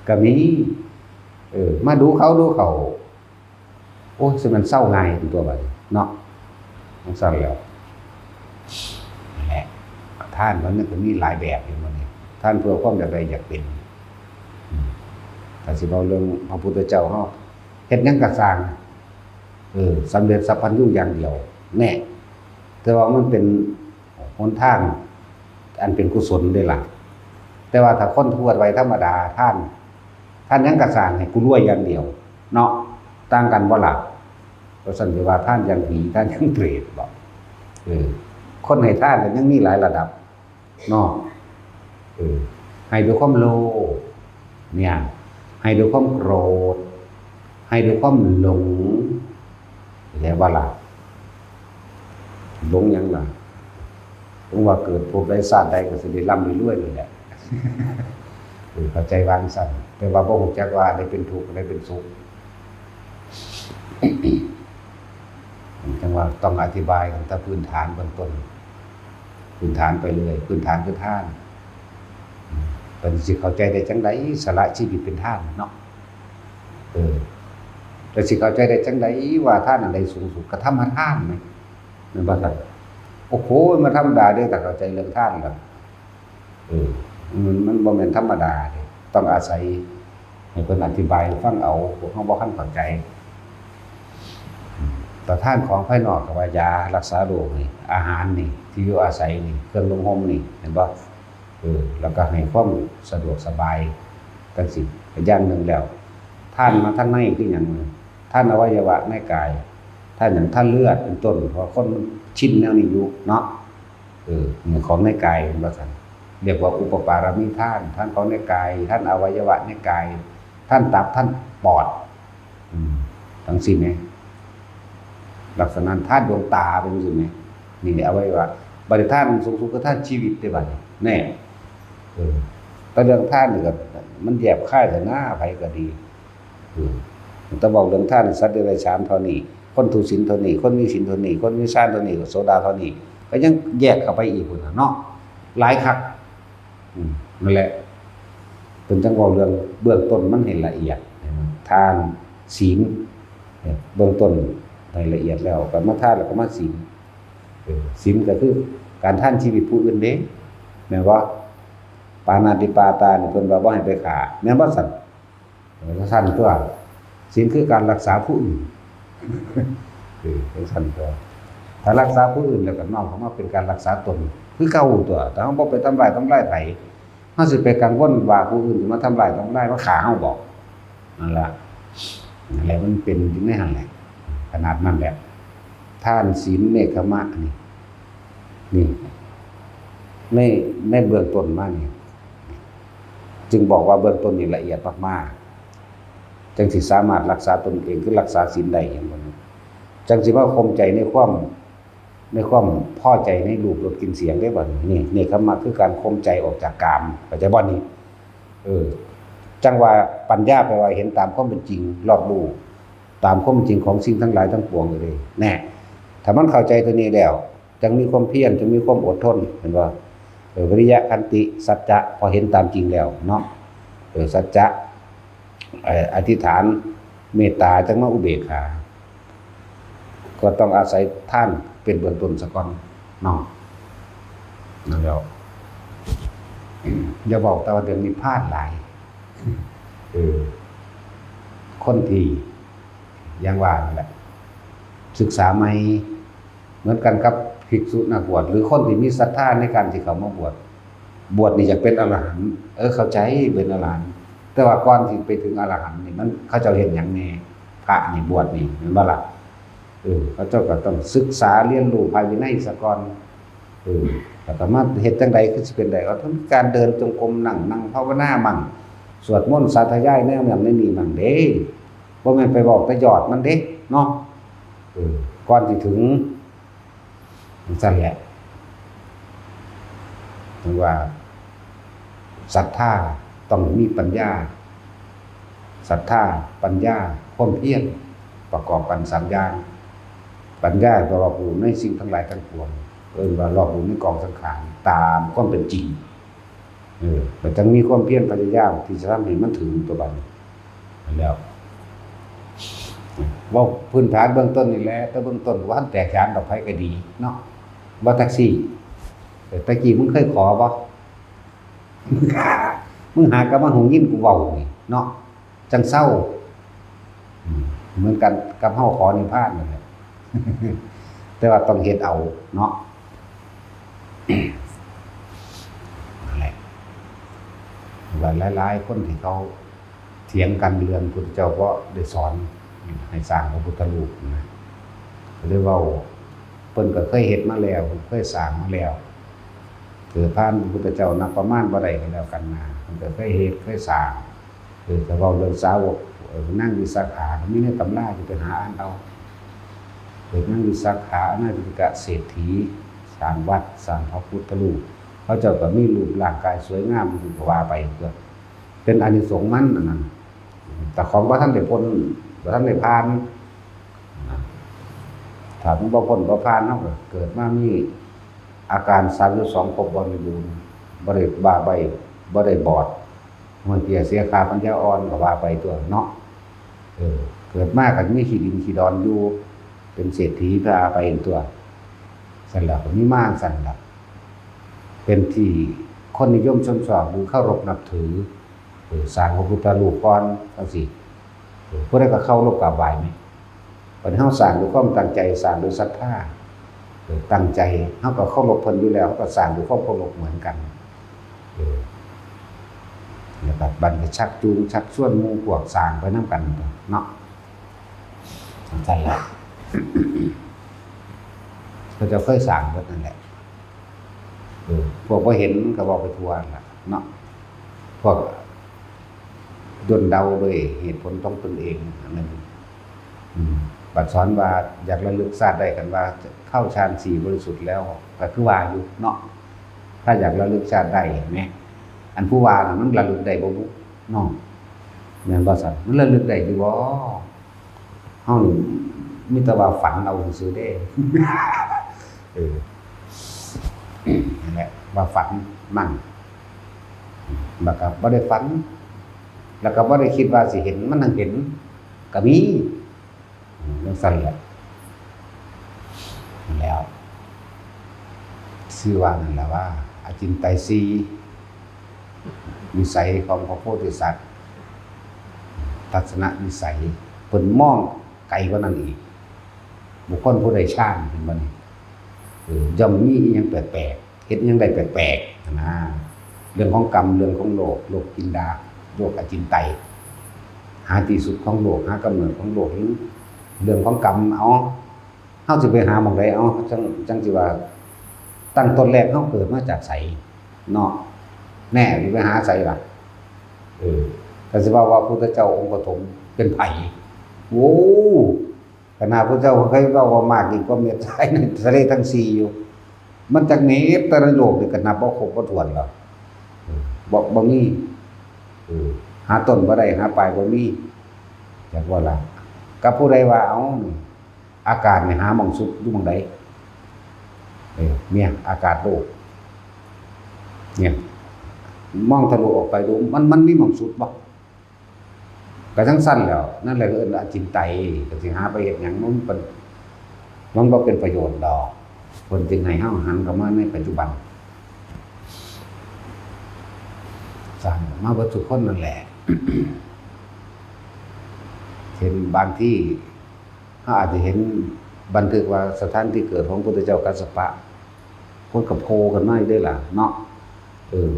ก็มี เออ มาดูเขาดูเขา โอ้ย สิมันเซาง่ายเป็นตัวบัดนี้เนาะ จั่งซั้นแล้ว นั่นแหละ ทานมันก็มีหลายแบบอยู่มื้อนี้ ทานเพื่อความอยากได้อยากเป็น อืม ถ้าสิเว้าเรื่องพระพุทธเจ้าเฮา เฮ็ดหยังก็ซ่าง เออ สำเร็จสัพพัญญูอย่างเดียว แน่ แต่ว่ามันเป็นหนทางอันเป็นกุศลเด้ล่ะ แต่ว่าถ้าคนทั่วไปธรรมดา ทาน ทานหยังก็ซ่างให้กูรวยอย่างเดียว เนาะ ต่างกันบ่ล่ะ เพราะฉะนั้นสิว่าทานอย่างผี ทานอย่างเปรตบ่ เออ คนให้ทานก็ยังมีหลายระดับ เนาะ เออ ให้ด้วยความโลภ เนี่ย ให้ด้วยความโกรธ ให้ด้วยความหลง เข้าใจบ่ล่ะ หลงหยังล่ะ หลงว่าเกิดภพใดชาติใดก็สิได้ร่ำได้รวยนี่แหละ เออ เข้าใจว่าจั่งซั้น แต่ว่าบ่รู้จักว่าอันใดเป็นทุกข์ อันใดเป็นสุข จั่งว่าต้องอธิบายตั้งแต่พื้นฐานเบื้องต้น พื้นฐานไปเรื่อย พื้นฐานคือทาน เพิ่นสิเข้าใจได้จั่งใด สละชีวิตเป็นทานเนาะ เออ แต่สิเข้าใจได้จั่งใดว่าทานอันใดสูงสุด ก็ธรรมทานแหม แม่นบ่ล่ะ โอ้โห มันธรรมดาเด้ ถ้าเข้าใจเรื่องทานแล้ว เออ มัน มันบ่แม่นธรรมดาเด้ ต้องอาศัยให้เพิ่นอธิบายให้ฟังเอา พวกเฮาบ่ทันเข้าใจ อืม แต่ทานของภายนอกก็ว่ายารักษาโรคนี่ อาหารนี่ ที่อยู่อาศัยนี่ เครื่องนุ่งห่มนี่ เห็นบ่ เออ แล้วก็ให้ความสะดวกสบายจั่งซี้ ก็อย่างหนึ่งแล้ว ทานมาทางในคือหยัง ทานอวัยวะในกาย ทานหยัง ทานเลือดเป็นต้น เพราะคนมันชินแนวนี้อยู่เนาะ เออ นี่ของในกายว่าซั่น เรียกว่าอุปปารมีทาน ทานของในกาย ทานอวัยวะในกาย ทานตับ ทานปอด อืม จั่งซี้แหม ลักษณะทานดวงตาเป็นจั่งซี้แหม นี่อวัยวะ บัดนี้ทานสูงสุดคือทานชีวิตเด้บัดนี้ แน่ เออ แต่เรื่องทานนี่ก็มันแยบคายเถาะนา ไผก็ดี อืม แต่เว้าเรื่องทาน สัตว์เดรัจฉานเท่านี้ คนทุศีลเท่านี้ คนมีศีลเท่านี้ คนมีฌานเท่านี้ โสดาเท่านี้ ก็ยังแยกเข้าไปอีกพุ้นน่ะเนาะ หลายคัก อืม นั่นแหละ เพิ่นจั่งเว้าเรื่องเบื้องต้นมันให้ละเอียด ทาน ศีล เนี่ย เบื้องต้นให้ละเอียดแล้ว ก็มาทานแล้วก็มาศีล เออ ศีลก็คือการทานชีวิตผู้อื่นเด้ แม่นบ่ ปาณาติปาตานี่เพิ่นว่าบ่ให้ไปฆ่า แม่นบ่ซั่น เออ ซั่นตัว ศีลคือการรักษาผู้อื่น เออ จั่งซั่นตัว ถ้ารักษาผู้อื่นแล้วก็น้อมเข้ามาเป็นการรักษาตน คือเก่าตัว ถ้าเฮาบ่ไปทำร้ายทำลายไผ เฮาสิไปกังวลว่าผู้อื่นสิมาทำร้ายทำลาย มาฆ่าเฮาบ่ นั่นล่ะ นั่นแหละ มันเป็นอยู่ในหั่นแหละ ขนาดนั้นแหละ ทาน ศีล เนกขัมมะนี่ นี่ ใน ในเบื้องต้นมานี่ จึงบอกว่าเบื้องต้นนี่ละเอียดมากๆ จั่งสิสามารถรักษาตนเอง คือรักษาศีลได้ เห็นบ่นี่ จั่งสิมาข่มใจในความ ในความพอใจในรูปรสกลิ่นเสียงได้บัดนี้ นี่ เนกขัมมะคือการข่มใจออกจากกาม เข้าใจบ่นี่ เออ จั่งว่าปัญญาแปลว่าเห็นตามความเป็นจริง รอบรู้ตามความเป็นจริงของสิ่งทั้งหลายทั้งปวงเลย แน่ ถ้ามันเข้าใจตัวนี้แล้ว จั่งมีความเพียร จั่งมีความอดทน เห็นบ่ เออ วิริยะ ขันติ สัจจะ พอเห็นตามจริงแล้วเนาะ เออ สัจจะ เอ่อ อธิษฐาน เมตตา จั่งมาอุเบกขา ก็ต้องอาศัยทานเป็นเบื้องต้นซะก่อนเนาะ นั่นแหล้ว อย่าบอกแต่ว่าเดี๋ยวนี้พลาดหลาย เออ คนที่ อย่างว่านั่นแหละ ศึกษาใหม่ เหมือนกันกับภิกษุนักบวช หรือคนที่มีศรัทธาในการที่เขามาบวช บวชนี่อยากเป็นอรหันต์ เออ เข้าใจเป็นอรหันต์ แต่ว่าก่อนที่ไปถึงอรหันต์นี่มันเขาเจ้าเฮ็ดหยังแน่ พระนี่บวชนี่แม่นบ่ล่ะ เออ เขาเจ้าก็ต้องศึกษาเรียนรู้พระวินัยซะก่อน เออ แล้วก็มาเฮ็ดจั่งใดคือสิเป็นได้ ก็ต้องมีการเดินจงกรมมั่ง นั่งภาวนามั่ง สวดมนต์สาธยายแนวนั้นแนวนี้มั่งเด้ บ่แม่นไปบอกแต่ยอดมันเด้ เนาะ เออ ก่อนสิถึง จั่งซั้นแหละ ถึงว่า ศรัทธาต้องมีปัญญา ศรัทธา ปัญญา ความเพียร ประกอบกันสามอย่าง ปัญญาก็รอบรู้ในสิ่งทั้งหลายทั้งปวง เอิ้นว่ารอบรู้ในกองสังขาร ตามความเป็นจริง เออ ก็จั่งมีความเพียรพยายามที่จะทำให้มันถึงตัวบัดนี้ นั่นแหล้ว เว้าพื้นฐานเบื้องต้นนี่แหละ แต่เบื้องต้นว่าแตกฉานดอกไผก็ดีเนาะ บ่แท็กซี่ เออ แต่กี้มึงเคยขอบ่ มึงหากะมาหูยินกูเว้านี่เนาะ จั่งเซา อืม เหมือนกันกับเฮาขอนิพพานนั่นแหละ แต่ว่าต้องเฮ็ดเอาเนาะ นั่นแหละ ว่าหลายๆคนที่เขาเถียงกันเรื่องพุทธเจ้าก็ได้สอนให้สร้างพระพุทธรูปนะ ก็เลยเว้า เพิ่นก็เคยเฮ็ดมาแล้ว เคยสร้างมาแล้ว เกิดผ่านพระพุทธเจ้านับประมาณบ่ได้ก็แล้วกันนะ เพิ่นก็เคยเฮ็ด เคยสร้าง เออ ถ้าเว้าเรื่องสาวก เออ นางวิสาขา ก็มีในตำรา สิไปหาอ่านเอา เออ นางวิสาขา อนาถปิณฑิกะเศรษฐี สร้างวัด สร้างพระพุทธรูป เขาเจ้าก็มีรูปร่างกายสวยงามอยู่ ก็ว่าไป ก็เป็นอานิสงส์มันอันนั้น แต่ของบ่ทันได้พ้น บ่ทันได้ผ่าน นะ ถ้ามันบ่พ้นบ่ผ่าน เฮาก็เกิดมามีอาการสามสิบสองครบบริบูรณ์ บ่ได้บ้าใบ้ บ่ได้บอด ห้อยเตี้ยเสียขาปัญญาอ่อนก็ว่าไปตั๊วเนาะ เออ เกิดมาก็มีขี้ดินขี้ดอนอยู่ เป็นเศรษฐีพาไปตั๊ว ซั่นล่ะ ก็มีมาซั่นล่ะ เป็นที่คนนิยมชมชอบหรือเคารพนับถือ เออ สร้างพระพุทธรูปก่อน จั่งซี้ เออ ผู้ใดก็เคารพกราบไหว้แหม บัดนี้เฮาสร้างด้วยความตั้งใจ สร้างด้วยศรัทธา เออ ตั้งใจ เฮาก็เคารพเพิ่นอยู่แล้ว เฮาก็สร้างด้วยความเคารพเหมือนกัน เออ แล้วก็บัดนี้ชักจูงชักชวนหมู่พวกสร้างไปนำกันเนาะ จั่งซั่นล่ะ เขาเจ้าเคยสร้างเบิดนั่นแหละ เออ พวกบ่เห็นก็เว้าไปทั่วนั่นล่ะเนาะ พวกด้นเดาโดยเหตุผลของตนเองอันหนึ่ง อืม บัดสอนว่าอยากระลึกชาติได้ คันว่าเข้าฌานสี่บริสุทธิ์แล้ว ก็คือว่าอยู่เนาะ ถ้าอยากระลึกชาติได้แหม อันผู้ว่าน่ะมันระลึกได้บ่บุเนาะ แม่นบ่ซั่น มันระลึกได้อยู่บ่ เฮานี่มีแต่ว่าฝันเอาซื่อๆเด้ เออ นั่นแหละ ว่าฝันมั่ง แล้วก็บ่ได้ฝัน แล้วก็บ่ได้คิดว่าสิเห็น มันนั่งเห็น ก็มี อืม จั่งซั่นแหละ แล้ว ชื่อว่านั่นแหละว่า อจินไตยสี่ วิสัยของพระโพธิสัตว์ ทัศนวิสัย เพิ่นมองไกลกว่านั้นอีก บุคคลผู้ได้ฌาน เห็นบ่นี่ เออ ย่อมมีอิหยังแปลกๆ เฮ็ดอิหยังได้แปลกๆ นะ เรื่องของกรรม เรื่องของโลก โลกกินดา โลกอจินไตย หาที่สุดของโลก หากำเนิดของโลก หรือเรื่องของกรรม เอา เฮาสิไปหาหม่องใด เอา จั่ง จั่งสิว่า ตั้งต้นแรกเฮาเกิดมาจากไสเนาะ แน่ สิไปหาไสล่ะ เออ ก็สิว่า ว่าพุทธเจ้าองค์ปฐมเป็นไผ โอ้ ขนาดพุทธเจ้าเคยเว้าว่ามากยิ่งกว่าเม็ดทรายในทะเลทั้งสี่อยู่ มันจักเม็ด แต่ในโลกนี่ก็นับบ่ครบบ่ถ้วนแล้ว เออ บ่ บ่มี เออ หาต้นบ่ได้ หาปลายบ่มี จักว่าล่ะ กับผู้ใดว่า เอ้า นี่ อากาศนี่หาหม่องสุดอยู่หม่องใด เออ เนี่ย อากาศโลก เนี่ย มองทะลุออกไปดู มัน มันมีหม่องสุดบ่ ก็จั่งซั่นแหล้ว นั่นแหละเอิ้นอจินไตย ก็สิหาไปเฮ็ดหยัง มันเป็น มันบ่เป็นประโยชน์ดอก เพิ่นจึงให้เฮาหันเข้ามาในปัจจุบัน สร้างมาเบิดทุกคนนั่นแหละ เห็นบางที่ เราอาจจะเห็นบันทึกว่าสถานที่เกิดของพุทธเจ้ากัสสปะ คนก็โผล่ขึ้นมาอยู่เด้ล่ะเนาะ เออ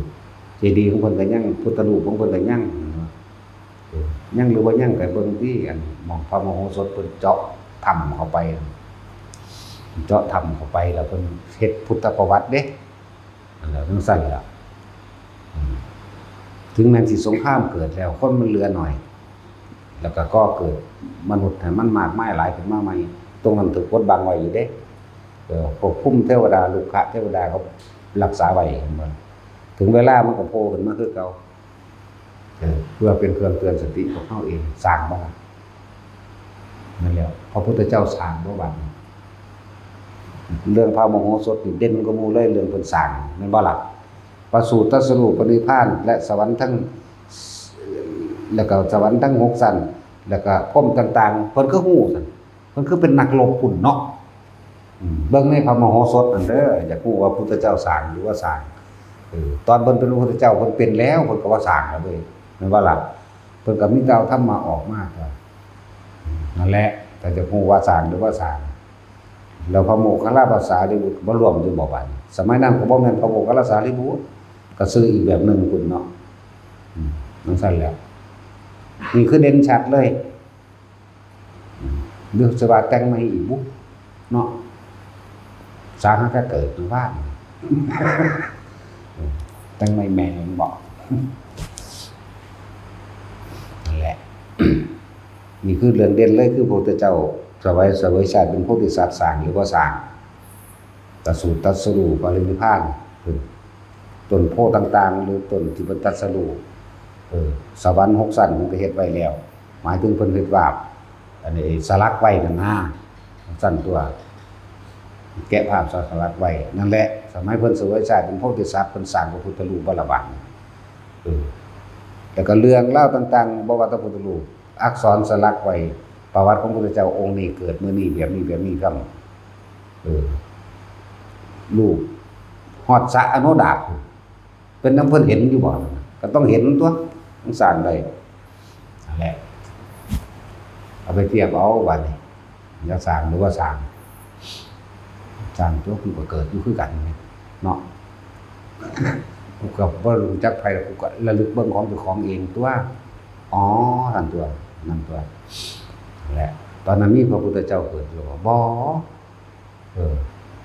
เจดีย์ของเพิ่นก็ยัง พุทธรูปของเพิ่นก็ยัง เออ ยังหรือบ่ยังก็เบิ่งที่อันหม่องพระมโหสถเพิ่นเจาะถ้ำเข้าไป เจาะถ้ำเข้าไปแล้วเพิ่นเฮ็ดพุทธประวัติเด้ นั่นแหละจั่งซั้นล่ะ อืม ถึงแม้นสิสงครามเกิดแล้ว คนมันเหลือหน่อย แล้วก็ก่อเกิดมนุษย์ให้มันมากมายหลายขึ้นมาใหม่ ตรงนั้นถูกกดบังไว้อยู่เด้ เออ พวกภูมิเทวดา รุกขเทวดาเขารักษาไว้ เห็นบ่ ถึงเวลามันก็โผล่ขึ้นมาคือเก่า เออ เพื่อเป็นเครื่องเตือนสติพวกเราเอง สร้างบ่ล่ะ นั่นแหละ พระพุทธเจ้าสร้างบ่บัดนี้ เรื่องพระมโหสถนี่เด่นกว่าหมู่เลย เรื่องเพิ่นสร้าง แม่นบ่ล่ะ ประสูติตรัสรู้ปรินิพพาน และสวรรค์ทั้ง แล้วก็สวรรค์ทั้งหกชั้น แล้วก็พรหมต่างๆ เพิ่นคือฮู้ซั่น เพิ่นคือเป็นนักรบพุ้นเนาะ อืม เบิ่งในพระมโหสถนั่นเด้อ อยากฮู้ว่าพุทธเจ้าสร้างหรือว่าสร้าง เออ ตอนเพิ่นเป็นพระพุทธเจ้าเพิ่นเป็นแล้ว เพิ่นก็ว่าสร้างแล้วเว้ย แม่นบ่ล่ะ เพิ่นก็มีแต่เอาธรรมะออกมาตัว นั่นแหละ แต่จะฮู้ว่าสร้างหรือว่าสร้าง แล้วพระโมคคัลลาภาษาลิบุตรบ่รวมอยู่บ่บัดนี้ สมัยนั้นก็บ่แม่นพระโมคคัลลาสารีบุตร ก็ชื่ออีกแบบหนึ่งพุ้นเนาะ อืม จั่งซั้นแหละ นี่คือเด่นชัดเลย อืม หรือสิว่าแต่งใหม่อีกบุเนาะ สาหาก็เกิดอยู่บ้าน แต่งใหม่แม่งบอก นั่นแหละ นี่คือเรื่องเด่นเลย คือพระพุทธเจ้าเสวย เสวยชาติเป็นโพธิสัตว์ สร้างหรือบ่สร้าง ประสูติตรัสรู้ปรินิพพาน ต้นโพธิ์ต่างๆ หรือต้นที่เพิ่นตรัสรู้ เออ สวรรค์หกชั้นเพิ่นก็เฮ็ดไว้แล้ว หมายถึงเพิ่นเฮ็ดวาด อันนี้สลักไว้นั่นนะ จั่งซั้นตัว แกะภาพสลักไว้ นั่นแหละ สมัยเพิ่นเสวยชาติเป็นโพธิสัตว์ เพิ่นสร้างพระพุทธรูปบ่ล่ะบัดนี้ เออ แล้วก็เรื่องราวต่างๆ บ่ว่าแต่พุทธรูป อักษรสลักไว้ ประวัติของพุทธเจ้าองค์นี้เกิดมื้อนี้ แบบนี้ แบบนี้ครับ เออ รูปฮอดสระอโนดาต เป็นนำเพิ่นเห็นอยู่บ่ ก็ต้องเห็นตัว มันสร้างได้ นั่นแหละ เอาไปเทียบเอาบัดนี้ อย่าสร้างหรือว่าสร้าง สร้างตัว กูก็เกิดอยู่คือกันเนาะ กูก็บ่รู้จักไผ กูก็ระลึกเบิ่งของเจ้าของเองตัว อ๋อ นั่นตัว นั่นตัว นั่นแหละ ตอนนั้นมีพระพุทธเจ้าเกิดอยู่บ่ บ่ เออ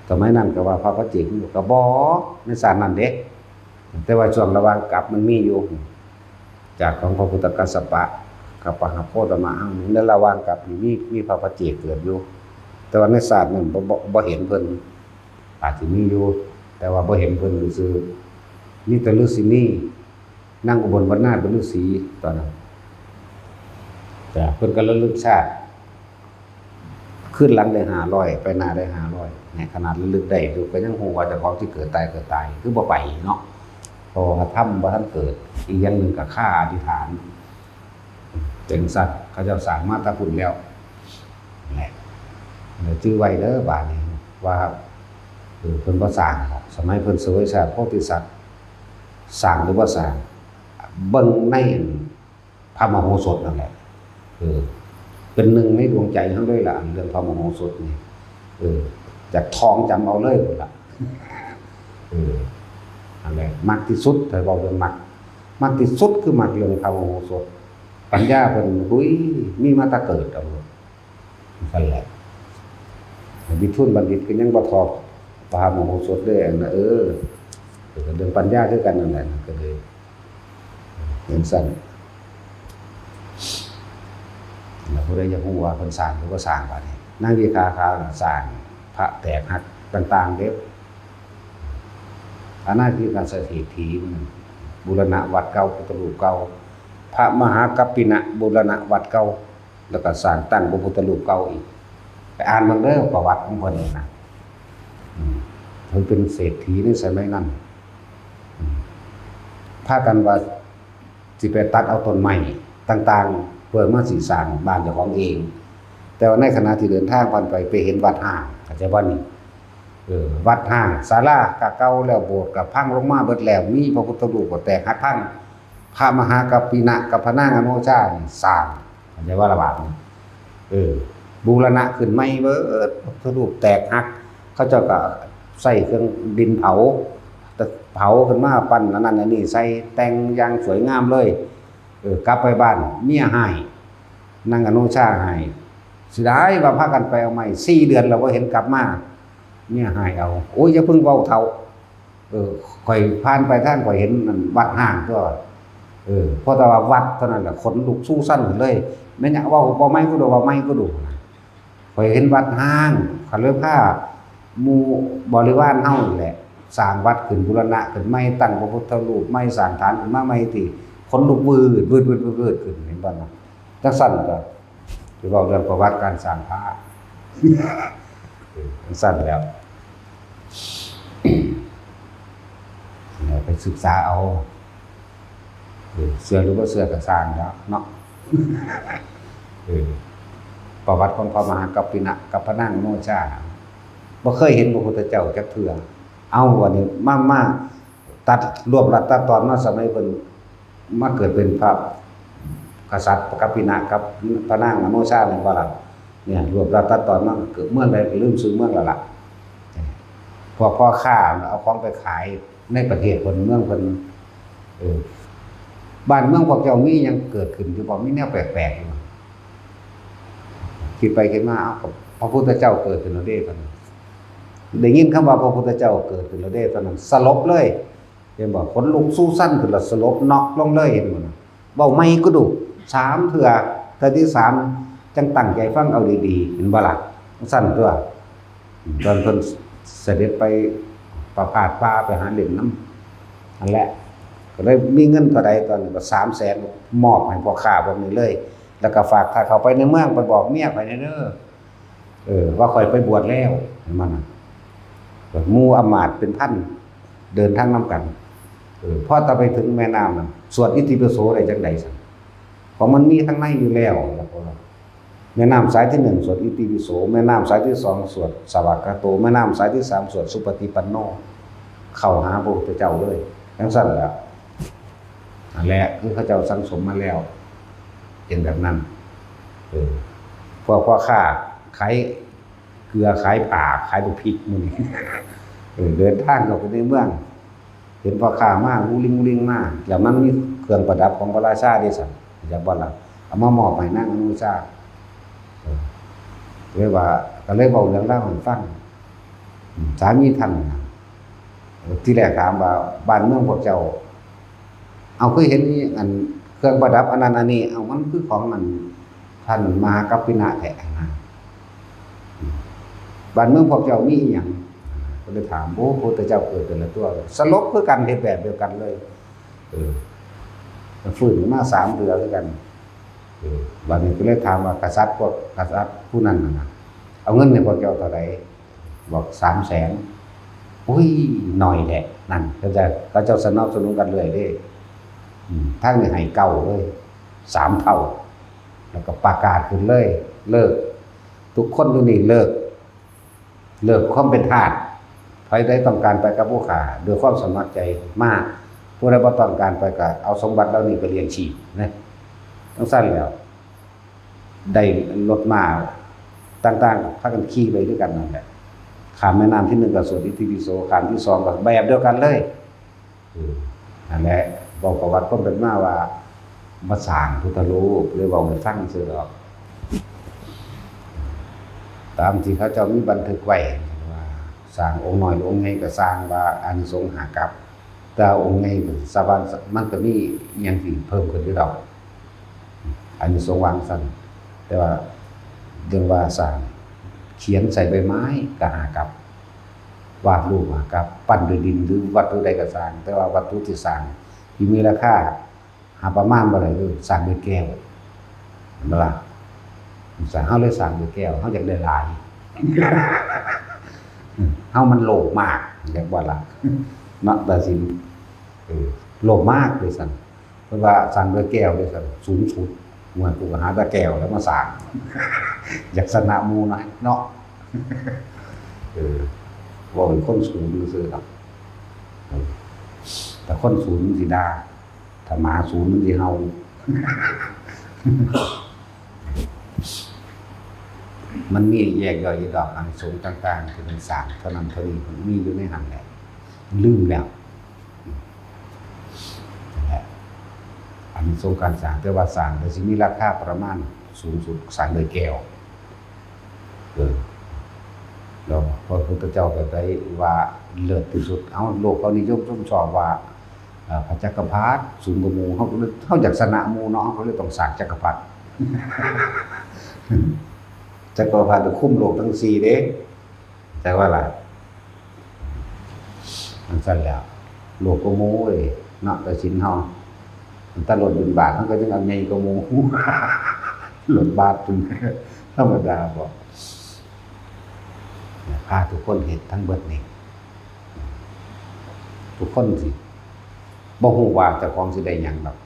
สมัยนั้นก็ว่าพระปัจเจกอยู่ ก็บ่ ในชาตินั้นเด้ แต่ว่าช่วงระหว่างกลับมันมีอยู่ จากของพระพุทธกัสสปะ กับปหาโคตมะ ในระหว่างกลับนี่มี มีพระปัจเจกเกิดอยู่ แต่ว่าในชาตินั้นบ่ บ่ บ่เห็นเพิ่น อาจสิมีอยู่ แต่ว่าบ่เห็นเพิ่นซื่อๆ มีแต่ฤาษีนี นางอุบลวรรณาเป็นฤาษีตอนนั้น จ้ะ เพิ่นก็ระลึกชาติ คืนหลังได้ห้าร้อย ไปหน้าได้ห้าร้อย เนี่ย ขนาดระลึกได้อยู่ ก็ยังฮู้ว่าเจ้าของสิเกิดตาย เกิดตาย คือบ่ไปเนาะ เพราะว่าธรรมบ่ทันเกิด อีกอย่างหนึ่งก็คาอธิษฐาน จั่งซั้น เขาเจ้าสร้างมาแต่พุ้นแล้ว แหละ เดี๋ยวจื่อไว้เด้อบาดนี้ ว่า เออ เพิ่นบ่สร้างหรอก สมัยเพิ่นเสวยชาติโพธิสัตว์ สร้างหรือบ่สร้าง เบิ่งในพระมโหสถนั่นแหละ เออ เป็นหนึ่งในดวงใจเฮาเลยล่ะ อันเรื่องพระมโหสถนี่ เออ อยากท่องจำเอาเลยพุ้นล่ะ เออ นั่นแหละ มักที่สุด ถ้าเว้าเรื่องมัก มักที่สุดคือมักเรื่องพระมโหสถ ปัญญาเพิ่น อุ้ย มีมาแต่เกิดเอา นั่นแหละ วิทูลบัณฑิตก็ยังบ่ทอพระมโหสถเลยนะ เออ เรื่องปัญญาคือกันนั่นแหละ ก็เลย เห็นซั่น แล้วผู้ใดอยากฮู้ว่าเพิ่นสร้างหรือบ่สร้างบาดนี้ นางวิสาขาน่ะสร้างพระแตกหักต่างๆ เด้ อานาถปิณฑกเศรษฐีมันบูรณะวัดเก่า พุทธรูปเก่า พระมหากัปปินะบูรณะวัดเก่า แล้วก็สร้างตั้งพระพุทธรูปเก่าอีก ไปอ่านเบิ่งเด้อประวัติของเพิ่นนี่นะ อืม เพิ่นเป็นเศรษฐีในสมัยนั้น อืม พากันว่าสิไปตัดเอาต้นไม้ต่างๆ เพื่อมาสิสร้างบ้านเจ้าของเอง แต่ว่าในขณะที่เดินทางผ่านไป ไปเห็นวัดร้าง เข้าใจบ่นี่ เออ วัดร้าง ศาลาก็เก่าแล้ว โบสถ์ก็พังลงมาเบิดแล้ว มีพระพุทธรูปก็แตกหักพัง พระมหากัปปินะกับพระนางอโนชานี่สร้าง เข้าใจว่าละบาดนี่ เออ บูรณะขึ้นใหม่เบิด พระพุทธรูปแตกหัก เขาเจ้าก็ใส่เครื่องดินเผา เผาขึ้นมาปั้นอันนั้นอันนี้ใส่แต่งอย่างสวยงามเลย เออ กลับไปบ้านเมียฮ้าย นางอโนชาฮ้าย เสียดายว่าพากันไปเอาไม้สี่เดือนแล้วบ่เห็นกลับมา เมียฮ้ายเอา โอ้ย อย่าเพิ่งเว้าเฒ่า เออ ข้อยผ่านไปทางข้อยเห็นนั่นวัดฮ้างตัว เออ พอแต่ว่าวัดเท่านั้นแหละขนลุกสู้สั่นขึ้นเลย แม่นหยัง เว้า เว้าใหม่กูดู เว้าใหม่กูดู ข้อยเห็นวัดฮ้าง ข้อยเลยพาหมู่บริวารเฮานี่แหละ สร้างวัดขึ้นบูรณะขึ้นใหม่ ตั้งพระพุทธรูปใหม่ สร้างฐานขึ้นมาใหม่ ที่ขนลุกวืดวืดวืดวืดวืดขึ้น เห็นบ่นะ จั่งซั่นก็ สิเว้าเรื่องประวัติการสร้างพระ เออ จั่งซั่นแล้ว ไปศึกษาเอา เออ เชื่อหรือบ่เชื่อก็ซ่างแล้วเนาะ เออ ประวัติของพระมหากัปปินะกับพระนางโนชา บ่เคยเห็นพระพุทธเจ้าจักเทื่อ เอาวันนี้มา มาตัด รวบรัดตัดตอนมาสมัยเพิ่นมาเกิดเป็นพระกษัตริย์กัปปินะกับพระนางอโนชาแม่นบ่ล่ะ เนี่ย รวบรัดตัดตอนมาเกิดเมืองใดก็ลืมชื่อเมืองแล้วล่ะ พวกพ่อค้าเอาของไปขายในประเทศเพิ่นเมืองเพิ่น เออ บ้านเมืองพวกเจ้ามีหยังเกิดขึ้นอยู่บ่ มีแนวแปลกๆอยู่บ่ คิดไปคิดมา เอ้า ก็พระพุทธเจ้าเกิดขึ้นแล้วเด้ เพิ่นได้ยินคำว่าพระพุทธเจ้าเกิดขึ้นแล้วเด้ ตอนนั้นสลบเลย เห็นบ่ ขนลุกสู้สั่นขึ้นแล้วสลบน็อกลงเลย เห็นบ่นะ เว้าใหม่ก็ดู สามเทื่อ เทื่อที่สามจั่งตั้งใจฟังเอาดีๆ เห็นบ่ล่ะ จั่งซั่นตัว ตอนเพิ่นเสด็จไปประพาสป่าไปหาเล่นนำ นั่นแหละ ก็เลยมีเงินเท่าใดตอนนั้นก็สามแสน มอบให้พ่อค้าพวกนี้เลย แล้วก็ฝากถ้าเข้าไปในเมืองไปบอกเมียข้อยแหน่เด้อ เออ ว่าข้อยไปบวชแล้ว เห็นบ่นะ หมู่อำมาตย์เป็นพันเดินทางนำกัน เออ พอแต่ไปถึงแม่น้ำนั่น สวดอิติปิโสได้จั่งใดซั่น เพราะมันมีทางในอยู่แล้ว แม่น้ำสายที่หนึ่งสวดอิติปิโส แม่น้ำสายที่สองสวดสวากขาโต แม่น้ำสายที่สามสวดสุปฏิปันโน เข้าหาพระพุทธเจ้าเลย จั่งซั่นแหละ นั่นแหละ คือเขาเจ้าสั่งสมมาแล้ว เป็นแบบนั้น เออ พวกพ่อค้าขายเกลือขายผ้าขายบักพริกหมู่นี้ เออ เดินทางเข้าไปในเมือง เห็นพ่อค้ามา อู้ลิงอู้ลิงมา แล้วมันมีเครื่องประดับของพระราชาเด้ซั่น จักบ่ล่ะ เอามามอบให้นางอโนชา เออ เลยว่า ก็เลยเว้าเรื่องราวให้ฟัง อืม สามีท่านน่ะ เออ ที่แรกถามว่า บ้านเมืองพวกเจ้า เอา เคยเห็นอีอันเครื่องประดับอันนั้นอันนี้ เอา มันคือของอันท่านมหากัปปินะแท้นะ อืม บ้านเมืองพวกเจ้ามีอีหยัง ก็เลยถาม โอ้ พระพุทธเจ้าเกิดแต่ละตัว สลบคือกัน เฮ็ดแบบเดียวกันเลย เออ มันฟื้นขึ้นมาสามเทื่อคือกัน เออ บัดนี้ก็เลยถามว่ากษัตริย์พวก กษัตริย์ผู้นั้นน่ะนะ เอาเงินให้พวกเจ้าเท่าใด บอกสามแสน อุ้ย น้อยแท้ นั่น เขาเจ้า เขาเจ้าสนับสนุนกันเรื่อยเด้ อืม ทางนี้ให้เก้าเลย สามเท่า แล้วก็ประกาศขึ้นเลย เลิก ทุกคนอยู่นี่เลิก เลิกความเป็นทาส ใผใดต้องการไปกับผู้ข้าด้วยความสมัครใจมา ผู้ใดบ่ต้องการไปก็เอาสมบัติเหล่านี้ไปเลี้ยงชีพนะ จั่งซั่นแล้ว ได้รถม้าต่างๆ พากันขี่ไปด้วยกันนั่นแหละ ข้ามแม่น้ำที่หนึ่งก็สวดอิติปิโส ข้ามที่สองก็แบบเดียวกันเลย เออ นั่นแหละ บอกประวัติความเป็นมาว่า มาสร้างพุทธรูป เลยเว้าให้ฟังซื่อดอก ตามที่เขาเจ้ามีบันทึกไว้ว่า สร้างองค์น้อยหรือองค์ใหญ่ก็สร้างว่าอานิสงส์ห้ากัป แต่องค์ใหญ่สะบานมันก็มีอิหยังที่เพิ่มขึ้นอยู่ดอก อานิสงส์วางซั่น แต่ว่าเรื่องว่าสร้าง เขียนใส่ใบไม้ก็ห้ากัป วาดรูปห้ากัป ปั้นด้วยดินหรือวัตถุใดก็สร้าง แต่ว่าวัตถุที่สร้างที่มีราคา หาประมาณบ่ได้ คือสร้างด้วยแก้ว เห็นบ่ล่ะ สร้าง เฮาเลยสร้างด้วยแก้ว เฮาอยากได้หลาย เฮามันโลภมาก อยากว่าล่ะ เนาะ ตัดสิน เออ โลภมากเลยซั่น เพิ่นว่าสร้างด้วยแก้วเลยซั่น สูงสุด ว่ากูก็หาแต่แก้วแล้วมาสร้าง อยากชนะหมู่หน่อยเนาะ เออ เว้าเป็นคนสูงซื่อๆดอก เออ แต่คนสูงมันสิด่า ถ้าหมาสูนมันสิเห่า มันมีแยกย่อยอยู่ดอก อานิสงส์ต่างๆที่มันสร้างเท่านั้นเท่านี้ มันมีอยู่ในหั้นแหละ ลืมแล้ว นั่นแหละ อานิสงส์การสร้าง แต่ว่าสร้างโดยสิมีราคาประมาณสูงสุด สร้างโดยแก้ว เออ แล้วพระพุทธเจ้าก็ได้ว่าเลิศที่สุด เอ้า โลกเขานิยมชมชอบว่า เอ่อ พระจักรพรรดิสูงกว่าหมู่ เฮาก็เลย เฮาอยากชนะหมู่เนาะ เฮาก็เลยต้องสร้างจักรพรรดิ จักรพรรดิคุมโลกทั้งสี่เด้ แต่ว่าล่ะ จั่งซั้นแหล้ว โลกกว่าหมู่เว้ย เนาะ กฐินเฮา แต่รถบิณฑบาตมันก็ยังเอาใหญ่กว่าหมู่ รถบาตร ธรรมดาบ่ พาทุกคนเฮ็ดทั้งเบิดนี่ ทุกคนสิบ่ฮู้ว่าเจ้าของสิได้หยังดอก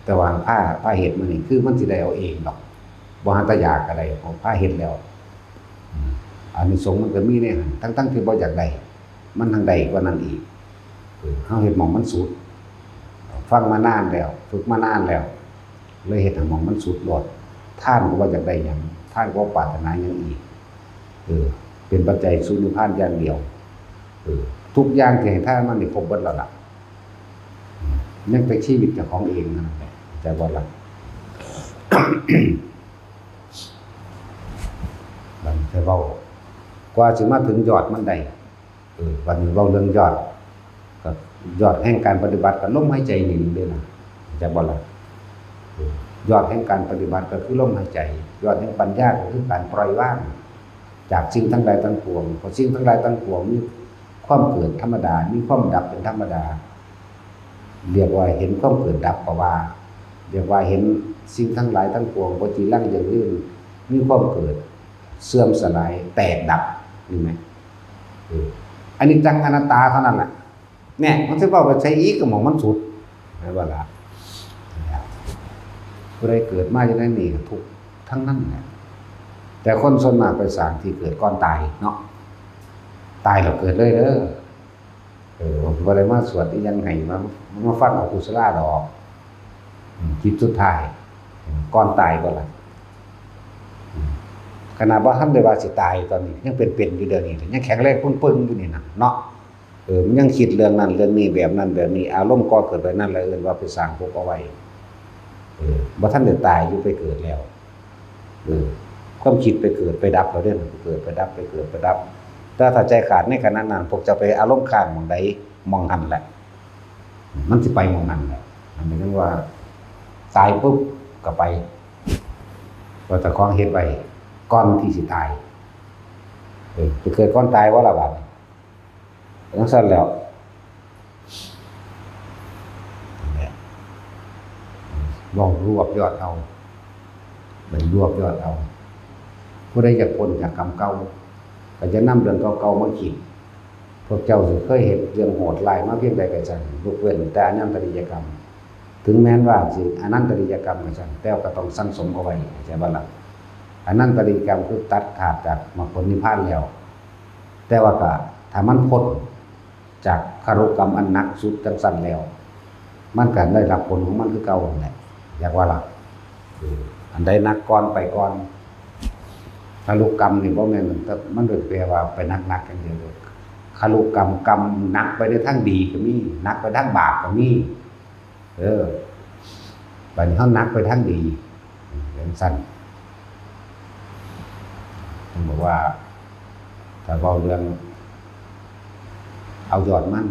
แต่ว่าพา พาเฮ็ดมื้อนี้คือมันสิได้เอาเองดอก บ่หาแต่อยากก็ได้ พาเฮ็ดแล้ว อืม อานิสงส์มันก็มีในหั้น ทั้งๆที่บ่อยากได้ มันทั้งได้กว่านั้นอีก เออ เฮาเฮ็ดหม่องมันสุด ฟังมานานแล้ว ฝึกมานานแล้ว เลยเฮ็ดให้หม่องมันสุดโลด ทานก็บ่อยากได้หยัง ทานก็บ่ปรารถนาหยังอีก เออ เป็นปัจจัยสู่นิพพานอย่างเดียว เออ ทุกอย่างที่ให้ทานมันนี่ครบเบิดแล้วล่ะ อืม ยังแต่ชีวิตเจ้าของเองนั่นแหละ แต่ว่าล่ะ บัดนี้จะเว้า กว่าสิมาถึงยอดมันได้ เออ บัดนี้เว้าเรื่องยอด ก็ยอดแห่งการปฏิบัติก็ลมหายใจนี่เด้นะ จักบ่ล่ะ เออ ยอดแห่งการปฏิบัติก็คือลมหายใจ ยอดแห่งปัญญาก็คือการปล่อยวางจากสิ่งทั้งหลายทั้งปวง เพราะสิ่งทั้งหลายทั้งปวงมีความเกิดธรรมดา มีความดับเป็นธรรมดา เรียกว่าเห็นความเกิดดับก็ว่า เรียกว่าเห็นสิ่งทั้งหลายทั้งปวง บ่จีรังยั่งยืน มีความเกิด เสื่อมสลาย แตกดับ นี่ไหม เออ อนิจจังอนัตตาเท่านั้นแหละ เนี่ย มันสิเว้าไปใส่อีกก็หม่องมันสุด แม่นบ่ล่ะ ผู้ใดเกิดมาอยู่ในนี่ก็ทุกข์ทั้งนั้นแหละ แต่คนส่วนมากไปสร้างที่เกิดก่อนตายเนาะ ตายแล้วเกิดเลยเด้อ เออ บ่ได้มาสวดอีหยังให้ มา มาฟังเอากุศลาดอก อืม จิตสุดท้าย อืม ก่อนตายบ่ล่ะ อืม ขนาดบ่ทันได้ว่าสิตายตอนนี้ ยังเป็นๆอยู่เดี๋ยวนี้ ยังแข็งแรงปึงๆอยู่นี่นะเนาะ เออ มันยังคิดเรื่องนั้นเรื่องนี้ แบบนั้นแบบนี้ อารมณ์ก่อเกิดแบบนั้น แล้วเอิ้นว่าไปสร้างภพเอาไว้ เออ บ่ทันได้ตายอยู่ไปเกิดแล้ว เออ ความคิดไปเกิดไปดับแล้วเด้อ ไปเกิดไปดับ ไปเกิดไปดับ แต่ถ้าใจขาดในขณะนั้น พวกเจ้าไปอารมณ์ค้างหม่องใด หม่องหั้นแหละ มันสิไปหม่องหั้นแหละ มันเป็นจั่งว่า ตายปุ๊บก็ไป ว่าเจ้าของเฮ็ดไว้ก่อนที่สิตาย เออ ไปเกิดก่อนตายบ่ล่ะบาดนี้ จั่งซั้นแล้ว เว้ารวบยอดเอา ไปรวบยอดเอา ผู้ใดอยากพ้นจากกรรมเก่า ก็จะนำเรื่องเก่าๆมาคิด พวกเจ้าสิเคยเฮ็ดเรื่องโหดร้ายมาเพียงใดก็ช่าง ยกเว้นแต่อนันตริยกรรม ถึงแม้นว่าสิอนันตริยกรรมก็ช่าง แต่ก็ต้องสั่งสมเอาไว้ เข้าใจบ่ล่ะ อนันตริยกรรมคือตัดขาดจากมรรคผลนิพพานแล้ว แต่ว่าก็ถ้ามันพ้นจากคารุกรรมอันหนักสุดจั่งซั้นแล้ว มันก็ได้รับผลของมันคือเก่านั่นแหละ อยากว่าล่ะ เออ อันใดหนักก่อนไปก่อน คารุกรรมนี่บ่แม่น มันแปลว่าไปหนักๆอย่างเดียวเด้อ คารุกรรม กรรมหนักไปในทางดีก็มี หนักไปทางบาปก็มี เออ บัดนี้เฮาหนักไปทางดี จั่งซั้น เพิ่นบอกว่า ถ้าเว้าเรื่อง เอายอดมัน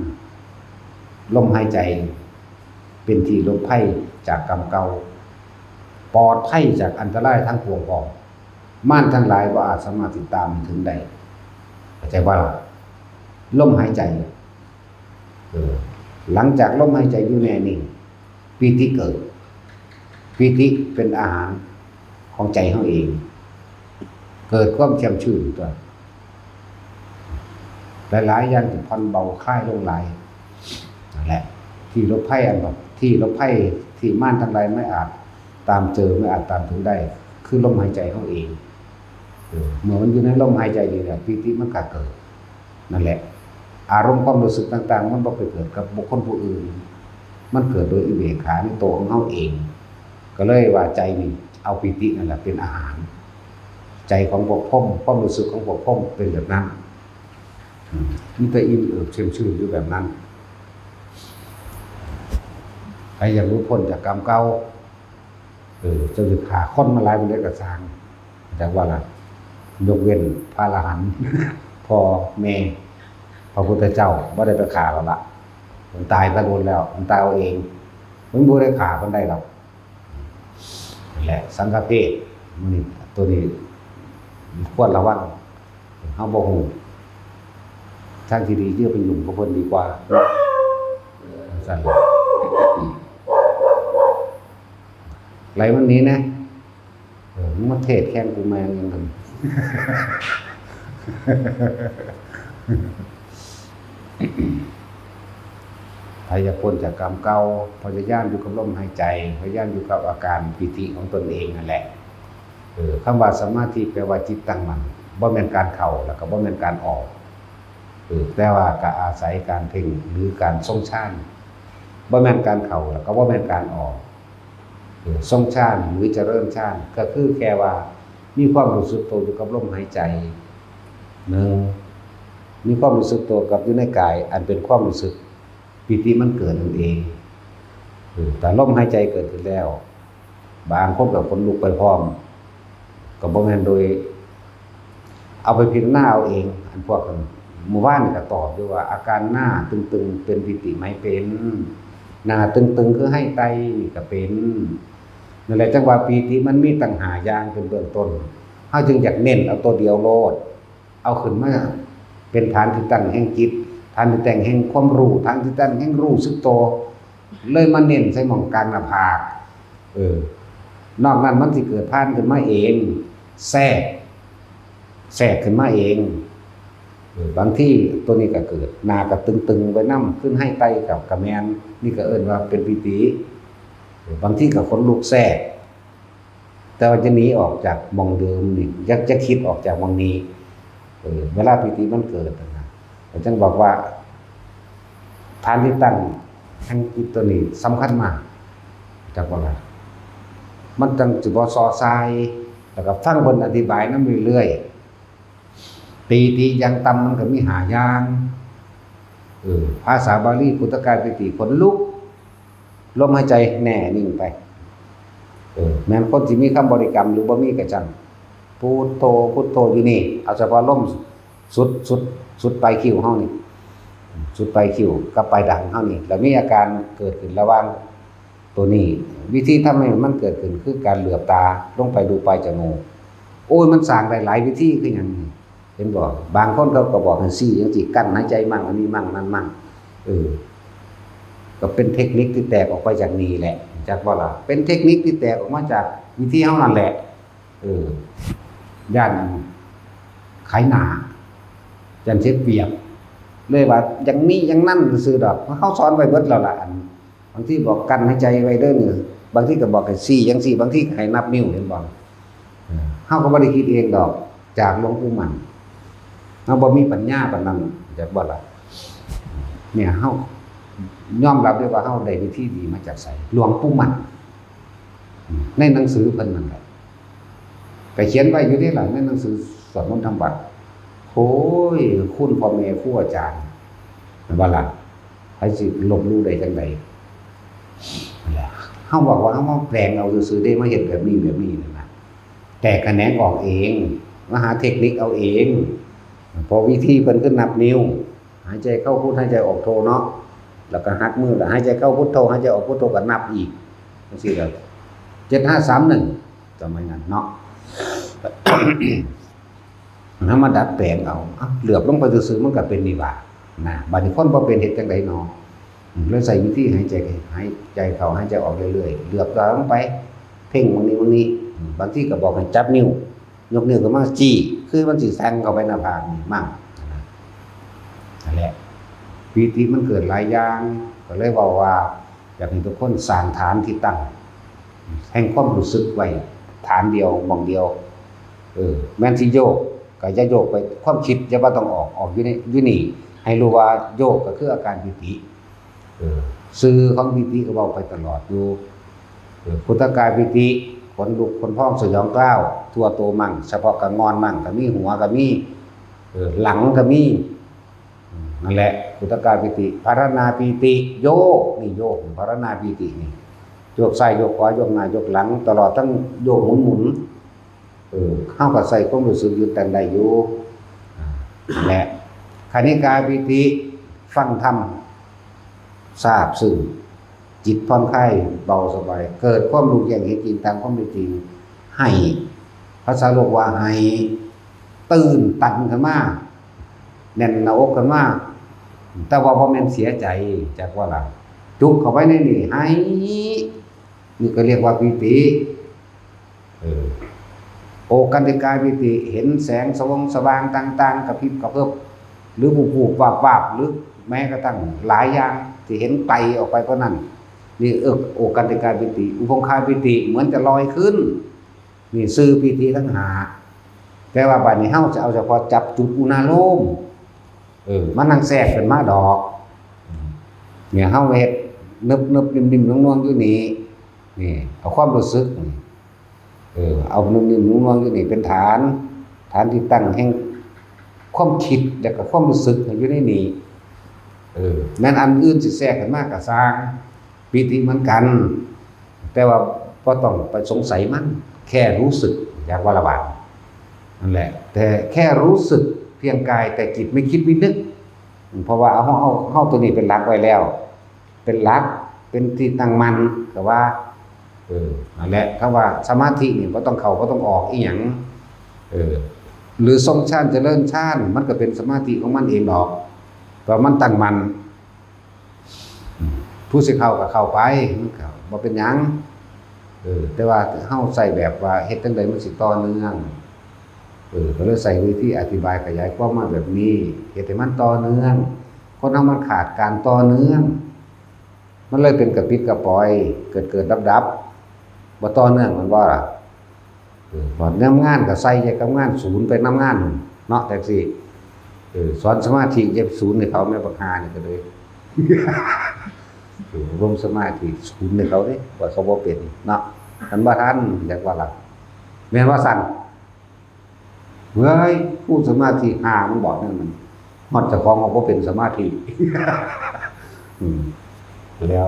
ลมหายใจ เป็นที่หลบภัยจากกรรมเก่า ปลอดภัยจากอันตรายทั้งปวงพร้อม มารทั้งหลายบ่อาจสามารถติดตามถึงได้ เข้าใจบ่ล่ะ ลมหายใจ เออ หลังจากลมหายใจอยู่แน่นิ่ง ปีติเกิด ปีติเป็นอาหารของใจเฮาเอง เกิดความแจ่มชื่นตัว หลายๆอย่างที่ผ่อนเบาคลายลงหลาย นั่นแหละ ที่หลบภัยอัน ที่หลบภัยที่มารทั้งหลายไม่อาจตามเจอ ไม่อาจตามถึงได้ คือลมหายใจเฮาเอง เออ เมื่อมันอยู่ในลมหายใจนี่แหละ ปีติมันก็เกิด นั่นแหละ อารมณ์ความรู้สึกต่างๆ มันบ่ไปเกิดกับบุคคลผู้อื่น มันเกิดโดยอุเบกขาในตัวของเฮาเอง ก็เลยว่าใจนี่เอาปีตินั่นแหละเป็นอาหาร ใจของพวกพรหม ความรู้สึกของพวกพรหมเป็นแบบนั้น อืม มันจะอิ่มเอิบชื่นชื่นอยู่แบบนั้น ใครอยากหลุดพ้นจากกรรมเก่า เออ เจ้าสิฆ่าคนมาหลายปานใดก็ซ่าง จักว่าล่ะ ยกเว้นพระอรหันต์ พ่อแม่ พระพุทธเจ้าบ่ได้ไปฆ่าแล้วล่ะ มันตายไปโดนแล้ว มันตายเอาเอง มันบ่ได้ฆ่าเพิ่นได้หรอก นั่นแหละ สังฆเพศ มื้อนี้ ตัวนี้ควรระวัง เฮาบ่ฮู้ ทางที่ดีคือไปยุ่งกับเพิ่นดีกว่า ซั่นล่ะ ไล่มันหนีนะ เออ มึงมาเทศแข่งกูแม่งยังไง ใครอยากพ้นจากกรรมเก่า พยายามอยู่กับลมหายใจ พยายามอยู่กับอาการปีติของตนเองนั่นแหละ เออ คำว่าสมาธิแปลว่าจิตตั้งมั่น บ่แม่นการเข้า แล้วก็บ่แม่นการออก เออ แต่ว่าก็อาศัยการเพ่งหรือการทรงฌาน บ่แม่นการเข้า แล้วก็บ่แม่นการออก เออ ทรงฌานหรือเจริญฌาน ก็คือแค่ว่ามีความรู้สึกตัวอยู่กับลมหายใจ หนึ่ง มีความรู้สึกตัวกับอยู่ในกาย อันเป็นความรู้สึกปีติมันเกิดนั่นเอง เออ แต่ลมหายใจเกิดขึ้นแล้ว บางคนก็ขนลุกไปพร้อม ก็บ่แม่นโดย เอาไปพิจารณาเอาเอง อันพวกนั้น เมื่อวานนี่ก็ตอบอยู่ว่า อาการหน้าตึงๆ เป็นปีติไหม เป็น หน้าตึงๆ คือไห้ไตนี่ก็เป็น นั่นแหละ จังว่าปีติมันมีตั้งห้าอย่างเป็นเบื้องต้น เฮาจึงอยากเน้นเอาตัวเดียวโลด เอาขึ้นมาเป็นฐานที่ตั้งแห่งจิต ฐานที่ตั้งแห่งความรู้ ฐานที่ตั้งแห่งรู้สึกตัว เลยมาเน้นใส่หม่องกลางหน้าผาก เออ นอกนั้นมันสิเกิดผ่านขึ้นมาเอง แทรก แทรกขึ้นมาเอง เออ บางทีตัวนี้ก็เกิด หน้าก็ตึงๆ ไปนำ ขึ้นไห้ไตกับกะแมน นี่ก็เอิ้นว่าเป็นปีติ เออ บางทีก็ขนลุกแทรก แต่ว่าจะหนีออกจากหม่องเดิมนี่ อยากจะคิดออกจากหม่องนี้ เออ เวลาปีติมันเกิดนะ ก็จังบอกว่า ฐานที่ตั้งแห่งจิตตัวนี้สำคัญมาก จักว่าล่ะ มันจังสิบ่ซอซาย แล้วก็ฟังเพิ่นอธิบายนำเรื่อยๆ ปีติอย่างต่ำมันก็มีห้าอย่าง เออ ภาษาบาลี ขุตกายปีติ ขนลุก ลมหายใจแน่นิ่งไป เออ แม่นคนสิมีคำบริกรรมหรือบ่มีก็ช่าง พุทโธ พุทโธอยู่นี่ เอาเฉพาะลมสุด สุด สุดปลายคิ้วเฮานี่ สุดปลายคิ้วกับปลายดังเฮานี่ แล้วมีอาการเกิดขึ้นระหว่างตัวนี้ วิธีทำให้มันเกิดขึ้นคือการเหลือบตาลงไปดูปลายจมูก โอ้ย มันสร้างได้หลายวิธีคือหยังนี่ เห็นบ่ บางคนเขาก็บอกให้ซี้จังซี่ กั้นหายใจมั่ง อันนี้มั่ง นั่นมั่ง เออ ก็เป็นเทคนิคที่แตกออกไปจากนี่แหละ จักบ่ล่ะ เป็นเทคนิคที่แตกออกมาจากวิธีเฮานั่นแหละ เออ ย่านขายหน้า ย่านเสียเปรียบ เลยว่าอย่างนี้อย่างนั้นซื่อดอก เพราะเขาสอนไว้เบิดแล้วล่ะ อัน บางทีบอกกั้นหายใจไว้เด้อนี่ บางทีก็บอกให้ซี้จังซี่ บางทีก็ให้นับนิ้ว เห็นบ่ เออ เฮาก็บ่ได้คิดเองดอก จากหลวงปู่มั่น เฮาบ่มีปัญญาปานนั้น จักบ่ล่ะ เนี่ย เฮายอมรับได้ว่าเฮาได้วิธีดีมาจากไส หลวงปู่มั่น ในหนังสือเพิ่นนั่นแหละ ก็เขียนไว้อยู่เด้ล่ะ ในหนังสือสวดมนต์ทำวัตร โอ้ย คุณพ่อแม่ครูอาจารย์ แม่นบ่ล่ะ ไผสิลบหลู่ได้จังใด นั่นแหละ เฮาบอกว่าเฮามาแปลงเอาซื่อๆเด้ มาเฮ็ดแบบนี้แบบนี้นั่นน่ะ แตกแขนงออกเอง มาหาเทคนิคเอาเอง เพราะวิธีเพิ่นคือนับนิ้ว หายใจเข้าพุท หายใจออกโทเนาะ แล้วก็หักมือ แล้วหายใจเข้าพุทโธ หายใจออกพุทโธ ก็นับอีก จังซี่ก็ เจ็ดห้าสามหนึ่ง สมัยนั้นเนาะ นำมาดัดแปลงเอา อ่ะ เหลือบลงไปซื่อๆ มันก็เป็นนี่หว่า นะ บัดนี้คนบ่เป็นเฮ็ดจังใด๋หนอ อืม เลยใช้วิธีหายใจ หายใจเข้า หายใจออกเรื่อยๆ เหลือบตาลงไป เพ่งหม่องนี้หม่องนี้ อืม บางทีก็บอกให้จับนิ้ว ยกนิ้วขึ้นมาจี้ คือมันสิแทงเข้าไปหน้าผากนี่มั่ง นั่นแหละ ปีติมันเกิดหลายอย่าง ก็เลยเว้าว่า อยากให้ทุกคนสร้างฐานที่ตั้ง แห่งความรู้สึกไว้ ฐานเดียว หม่องเดียว เออ แม่นสิโยก ก็อย่าโยกไป ความคิดอย่าว่าต้องออก ออกอยู่ใน อยู่นี่ ให้รู้ว่าโยกก็คืออาการปีติ เออ ชื่อของปีติก็เว้าไปตลอดอยู่ เออ ขุทกายปีติ ขนลุกขนพองสยองกล้าว ทั่วโตมั่ง เฉพาะกะงอนมั่ง กะมีหัวกะมี เออ หลังกะมี อืม นั่นแหละ ขุทกายปีติ ภารณาปีติ โยก นี่โยก ภารณาปีตินี่ โยกซ้ายโยกขวา โยกหน้าโยกหลัง ตลอดทั้งโยกหมุนๆ เออ เฮาก็ใส่ความรู้สึกอยู่แต่ใดอยู่ อ่า นั่นแหละ คณิกาปีติ ฟังธรรม ซาบซึ้ง จิตผ่อนคลาย เบาสบาย เกิดความรู้แจ้งเห็นจริงตามความเป็นจริง ให้ ภาษาโลกว่าให้ ตื่นตันขึ้นมา แน่นหน้าอกขึ้นมา แต่ว่าบ่แม่นเสียใจ จักว่าล่ะ จุกเข้าไปในนี่ ให้ นี่ก็เรียกว่าปีติ เออ โอกันติกาปีติ เห็นแสงสว่างสว่างต่างๆ กระพริบกระเพิบ หรือบูบๆ วาบๆ หรือแม้กระทั่งหลายอย่างที่เห็นไกลออกไปกว่านั้น นี่ เออ โอกันติกาปีติ อุพงคาปีติ เหมือนจะลอยขึ้น นี่ชื่อปีติทั้งห้า แต่ว่าบัดนี้เฮาจะเอาเฉพาะจับจุดอุณาโลม เออ มันนั่งแทรกขึ้นมาดอก เนี่ย เฮาเฮ็ดเนิบๆ นิ่มๆ นวลๆ อยู่นี่ นี่ เอาความรู้สึกนี่ เออ เอานิ่มๆ นวลๆ อยู่นี่เป็นฐาน ฐานที่ตั้งแห่งความคิด และก็ความรู้สึกอยู่ในนี่ เออ แม้นอันอื่นสิแทรกขึ้นมาก็ซ่าง ปีติเหมือนกัน แต่ว่าบ่ต้องไปสงสัยมัน แค่รู้สึก อยากว่าละบาด นั่นแหละ แต่แค่รู้สึกเพียงกาย แต่จิตไม่คิดไม่นึก เพราะว่าเอา เอา เอาตัวนี้เป็นหลักไว้แล้ว เป็นหลัก เป็นที่ตั้งมั่น ก็ว่า เออ นั่นแหละ คำว่าสมาธินี่บ่ต้องเข้า บ่ต้องออกอีหยัง เออ หรือทรงฌานเจริญฌาน มันก็เป็นสมาธิของมันเองดอก เพราะมันตั้งมั่น อืม ผู้สิเข้าก็เข้าไป มันก็บ่เป็นหยัง เออ แต่ว่าเฮาใช้แบบว่าเฮ็ดจั่งใดมันสิต่อเนื่อง เออ ก็เลยใช้วิธีอธิบายขยายความมาแบบนี้ เฮ็ดให้มันต่อเนื่อง คนเฮามันขาดการต่อเนื่อง มันเลยเป็นกระปิดกระป๋อย เกิดเกิดดับดับ บ่ต่อเนื่อง แม่นบ่ล่ะ เออ บัดยามงานก็ใส่ใจกับงาน ศูนย์ไปนำงานเนาะ จั่งซี้ เออ สอนสมาธิอย่าศูนย์ให้เขา แม่บักห่านี่ก็เลย เออ อบรมสมาธิศูนย์ให้เขาเด้ ว่าเขาบ่เป็นเนาะ มันบ่ทัน อยากว่าล่ะ แม่นว่าซั่น เฮ้ย ครูสมาธิห่ามันบอกนั่นมัน ฮอดเจ้าของก็บ่เป็นสมาธิ อืม แล้ว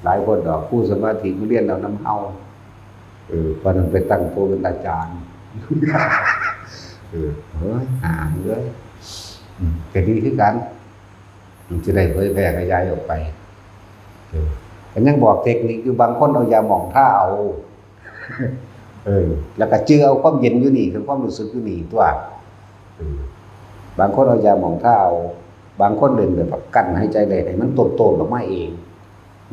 หลายคนดอก ครูสมาธิมาเรียนเอานำเฮา เออ ปานนั้นไปตั้งตัวเป็นอาจารย์ เออ เฮ้ย ห่าเอ้ย อืม ก็ดีคือกัน มันสิได้เผยแพร่ขยายออกไป เออ ก็ยังบอกเทคนิคอยู่ บางคนเอายาหม่องทาเอา เออ แล้วก็จื่อเอาความเย็นอยู่นี่ คือความรู้สึกอยู่นี่ตั๊ว เออ บางคนเอายาหม่องทาเอา บางคนเล่นแบบกั้นหายใจได้ ให้มันโตนๆ ออกมาเอง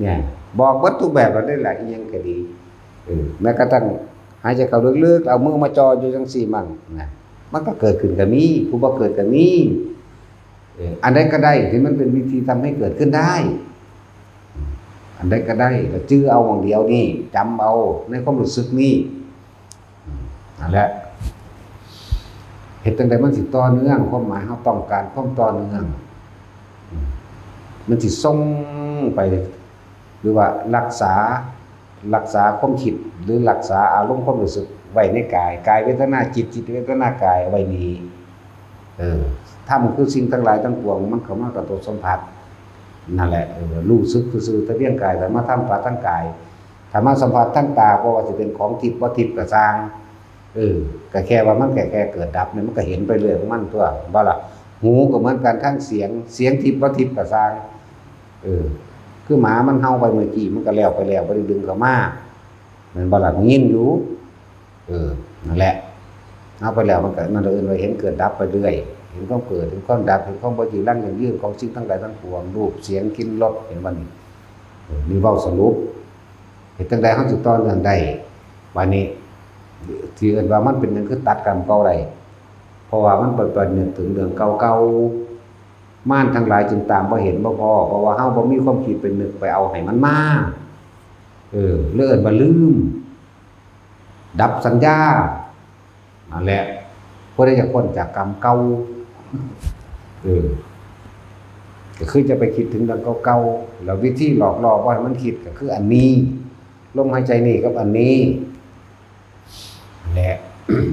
เนี่ย บอกเบิดทุกแบบแล้วได้ล่ะ อีหยังก็ดี เออ แม้กระทั่งหายใจเข้าลึกๆ เอามือมาจ่ออยู่จั่งซี้มั่งนะ มันก็เกิดขึ้นก็มี ผู้บ่เกิดก็มี เออ อันใดก็ได้ที่มันเป็นวิธีทำให้เกิดขึ้นได้ อันใดก็ได้ ก็จื่อเอาหม่องเดียวนี่ จำเอาในความรู้สึกนี่ อืม นั่นแหละ เฮ็ดจั่งใดมันสิต่อเนื่อง ความหมายเฮาต้องการความต่อเนื่อง อืม มันสิส่งไป หรือว่ารักษา รักษาความคิด หรือรักษาอารมณ์ความรู้สึกไว้ในกาย กายเวทนาจิต จิตเวทนากายไว้นี่ เออ ธรรมคือสิ่งทั้งหลายทั้งปวง มันเข้ามากระทบสัมผัส นั่นแหละ เออ รู้สึกซื่อๆ แต่เพียงกาย แต่มาสัมผัสทางกาย ถ้ามาสัมผัสทางตา บ่ว่าสิเป็นของทิพย์บ่ทิพย์ก็ซ่าง เออ ก็แค่ว่ามันแค่ แค่เกิดดับเนี่ย มันก็เห็นไปเรื่อยของมันตั๊ว บ่ล่ะ หูก็เหมือนกัน ทั้งเสียง เสียงทิพย์บ่ทิพย์ก็ซ่าง เออ คือหมามันเห่าไปเมื่อกี้ มันก็แล้วไปแล้ว บ่ได้ดึงเข้ามา แม่นบ่ล่ะ ได้ยินอยู่ เออ นั่นแหละ เอาไปแล้วมันก็ นั่นเอิ้นว่าเห็นเกิดดับไปเรื่อย เห็นความเกิด เห็นความดับ เห็นความบ่จีรังยั่งยืนของสิ่งทั้งหลายทั้งปวง รูป เสียง กลิ่น รส เห็นบ่นี่ เออ นี่เว้าสรุป เฮ็ดจั่งใดเฮาสิต่อเนื่องได้ บาดนี้ ที่เอิ้นว่ามันเป็นหยังคือตัดกรรมเก่าได้ เพราะว่ามันไป ไปนึกถึงเรื่องเก่าๆ มารทั้งหลายจึงตามบ่เห็นบ่พ้อ เพราะว่าเฮาบ่มีความคิดไปนึกไปเอาให้มันมา เออ เลยเอิ้นว่าลืม ดับสัญญา นั่นแหละ ผู้ใดอยากพ้นจากกรรมเก่า เออ ก็คือจะไปคิดถึงเรื่องเก่าๆ แล้ววิธีหลอกล่อบ่ให้มันคิดก็คืออันนี้ ลมหายใจนี่กับอันนี้ และ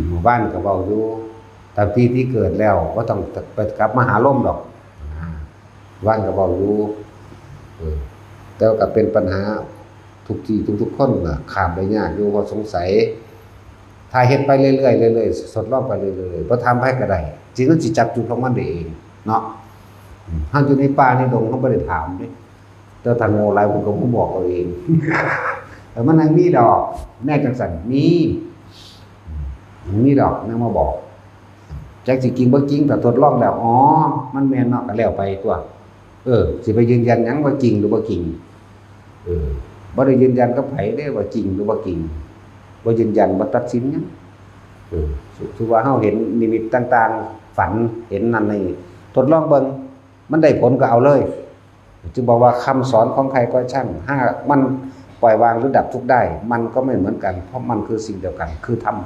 หมู่บ้านก็เว้าอยู่ ตามที่ที่เกิดแล้วบ่ต้องไปกลับมาหาลมดอก อ่า บ้านก็เว้าอยู่ เออ แต่ว่าก็เป็นปัญหาทุกที่ทุกๆคนน่ะ ข้ามได้ยากอยู่ เพราะสงสัย ถ้าเฮ็ดไปเรื่อยๆ เรื่อยๆ ทดลองไปเรื่อยๆ บ่ถามไผก็ได้ จิตมันสิจับจุดของมันได้เองเนาะ อืม เฮาอยู่ในป่าในดง เฮาบ่ได้ถามเด้ แต่ถ้าโง่หลาย ผมก็บ่บอกเอาเอง เออ มันยังมีดอก แนวจังซั่นมี อืม มันมีดอก แนวมาบอก จักสิจริงบ่จริง ถ้าทดลองแล้ว อ๋อ มันแม่นเนาะ ก็แล้วไปตั๊ว เออ สิไปยืนยันหยังว่าจริงหรือบ่จริง เออ บ่ได้ยืนยันกับไผเด้ว่าจริงหรือบ่จริง บ่ยืนยัน บ่ตัดสินหยัง เออ ส- สมมุติว่าเฮาเห็นนิมิตต่างๆ ฝันเห็นนั่นนี่ ทดลองเบิ่ง มันได้ผลก็เอาเลย จึงบอกว่าคำสอนของใครก็ช่าง หากมันปล่อยวางหรือดับทุกข์ได้ มันก็ไม่เหมือนกัน เพราะมันคือสิ่งเดียวกัน คือธรรม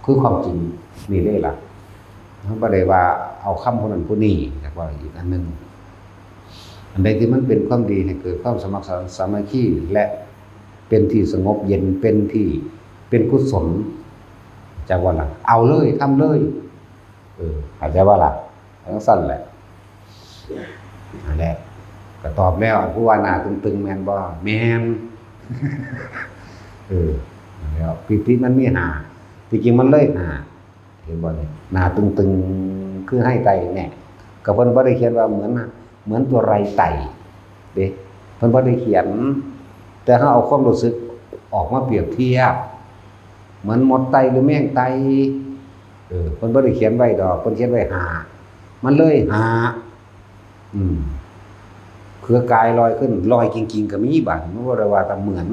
คือความจริง นี่เด้ล่ะ เฮาบ่ได้ว่าเอาคำผู้นั้นผู้นี้ อยากว่าอีกอันหนึ่ง อันใดที่มันเป็นความดีให้เกิดความสมัครสมานสามัคคี และเป็นที่สงบเย็น เป็นที่ เป็นกุศล จักว่าล่ะ เอาเลย ทำเลย เออ เข้าใจบ่ล่ะ จังซั่นแหละ นั่นแหละ ก็ตอบแล้ว อันผู้ว่าหน้าตึงๆ แม่นบ่ แม่น เออ นั่นแหล้ว ปีติมันมีห้า ที่จริงมันเลยห้า เห็นบ่นี่ หน้าตึงๆ คือไฮ่ไตแน่ ก็เพิ่นบ่ได้เขียนว่าเหมือน เหมือนตัวไรไต่เด้ เพิ่นบ่ได้เขียน แต่เฮาเอาความรู้สึกออกมาเปรียบเทียบ เหมือนมดไต่หรือแมงไต่ เออ เพิ่นบ่ได้เขียนไว้ดอก เพิ่นเขียนไว้ห้า มันเลยห้า อืม เผื่อกายลอยขึ้น ลอยจริงๆ ก็มี บาดนี้มันบ่ได้ว่าแต่เหมือน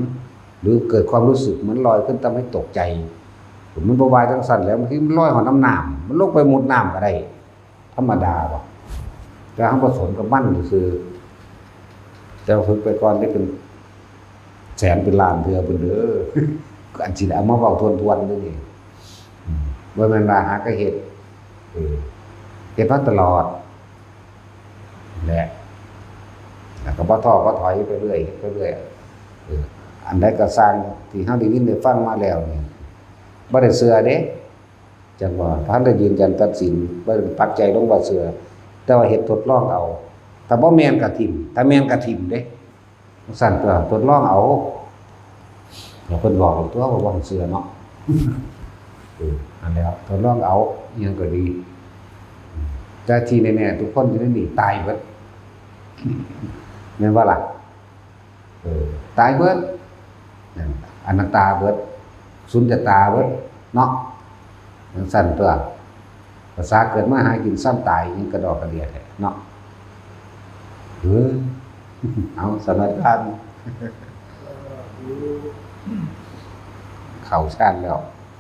หรือเกิดความรู้สึกเหมือนลอยขึ้นทำให้ตกใจ มันบ่ว่าจังซั่นแหล้ว บางทีมันลอยฮอดน้ำน้ำ มันลงไปมุดน้ำก็ได้ ธรรมดาบ่ แต่เฮาบ่สนกับมันซื่อ แต่ว่าฝึกไปก่อนได้เป็นแสนเป็นล้านเทื่อพุ้นเด้อ อันสิได้เอามาเว้าทวนๆ เด้อนี่ อืม บ่แม่นว่าหาก็เฮ็ด เออ เฮ็ดมาตลอดแหละ แล้วก็บ่ท้อบ่ถอยไปเรื่อย ไปเรื่อย เออ อันใดก็ซ่างที่เฮาได้ยินได้ฟังมาแล้วนี่ บ่ได้เชื่อเด้ จั่งว่า บ่ทันได้ยืนยันตัดสิน บ่ได้ปักใจลงว่าเชื่อ แต่ว่าเฮ็ดทดลองเอา ถ้าบ่แม่นก็ถิ่ม ถ้าแม่นก็ถิ่มเด้ จั่งซั่นตั๊ว ทดลองเอา แล้วเพิ่นบอกตั๊วว่าบ่ให้เชื่อเนาะ เออ นั่นแหละ ทดลองเอา อิหยังก็ดี แต่ที่แน่ๆ ทุกคนอยู่ในนี่ตายเบิด แม่นบ่ล่ะ เออ ตายเบิด นั่น อนัตตาเบิด สุญญตาเบิด เนาะ จั่งซั่นตั๊ว ภาษาเกิดมาหากินซ้ำตาย ยังกระดอกกระเดียแท้เนาะ เออ เอา สถานการณ์ เข้าฌานแล้ว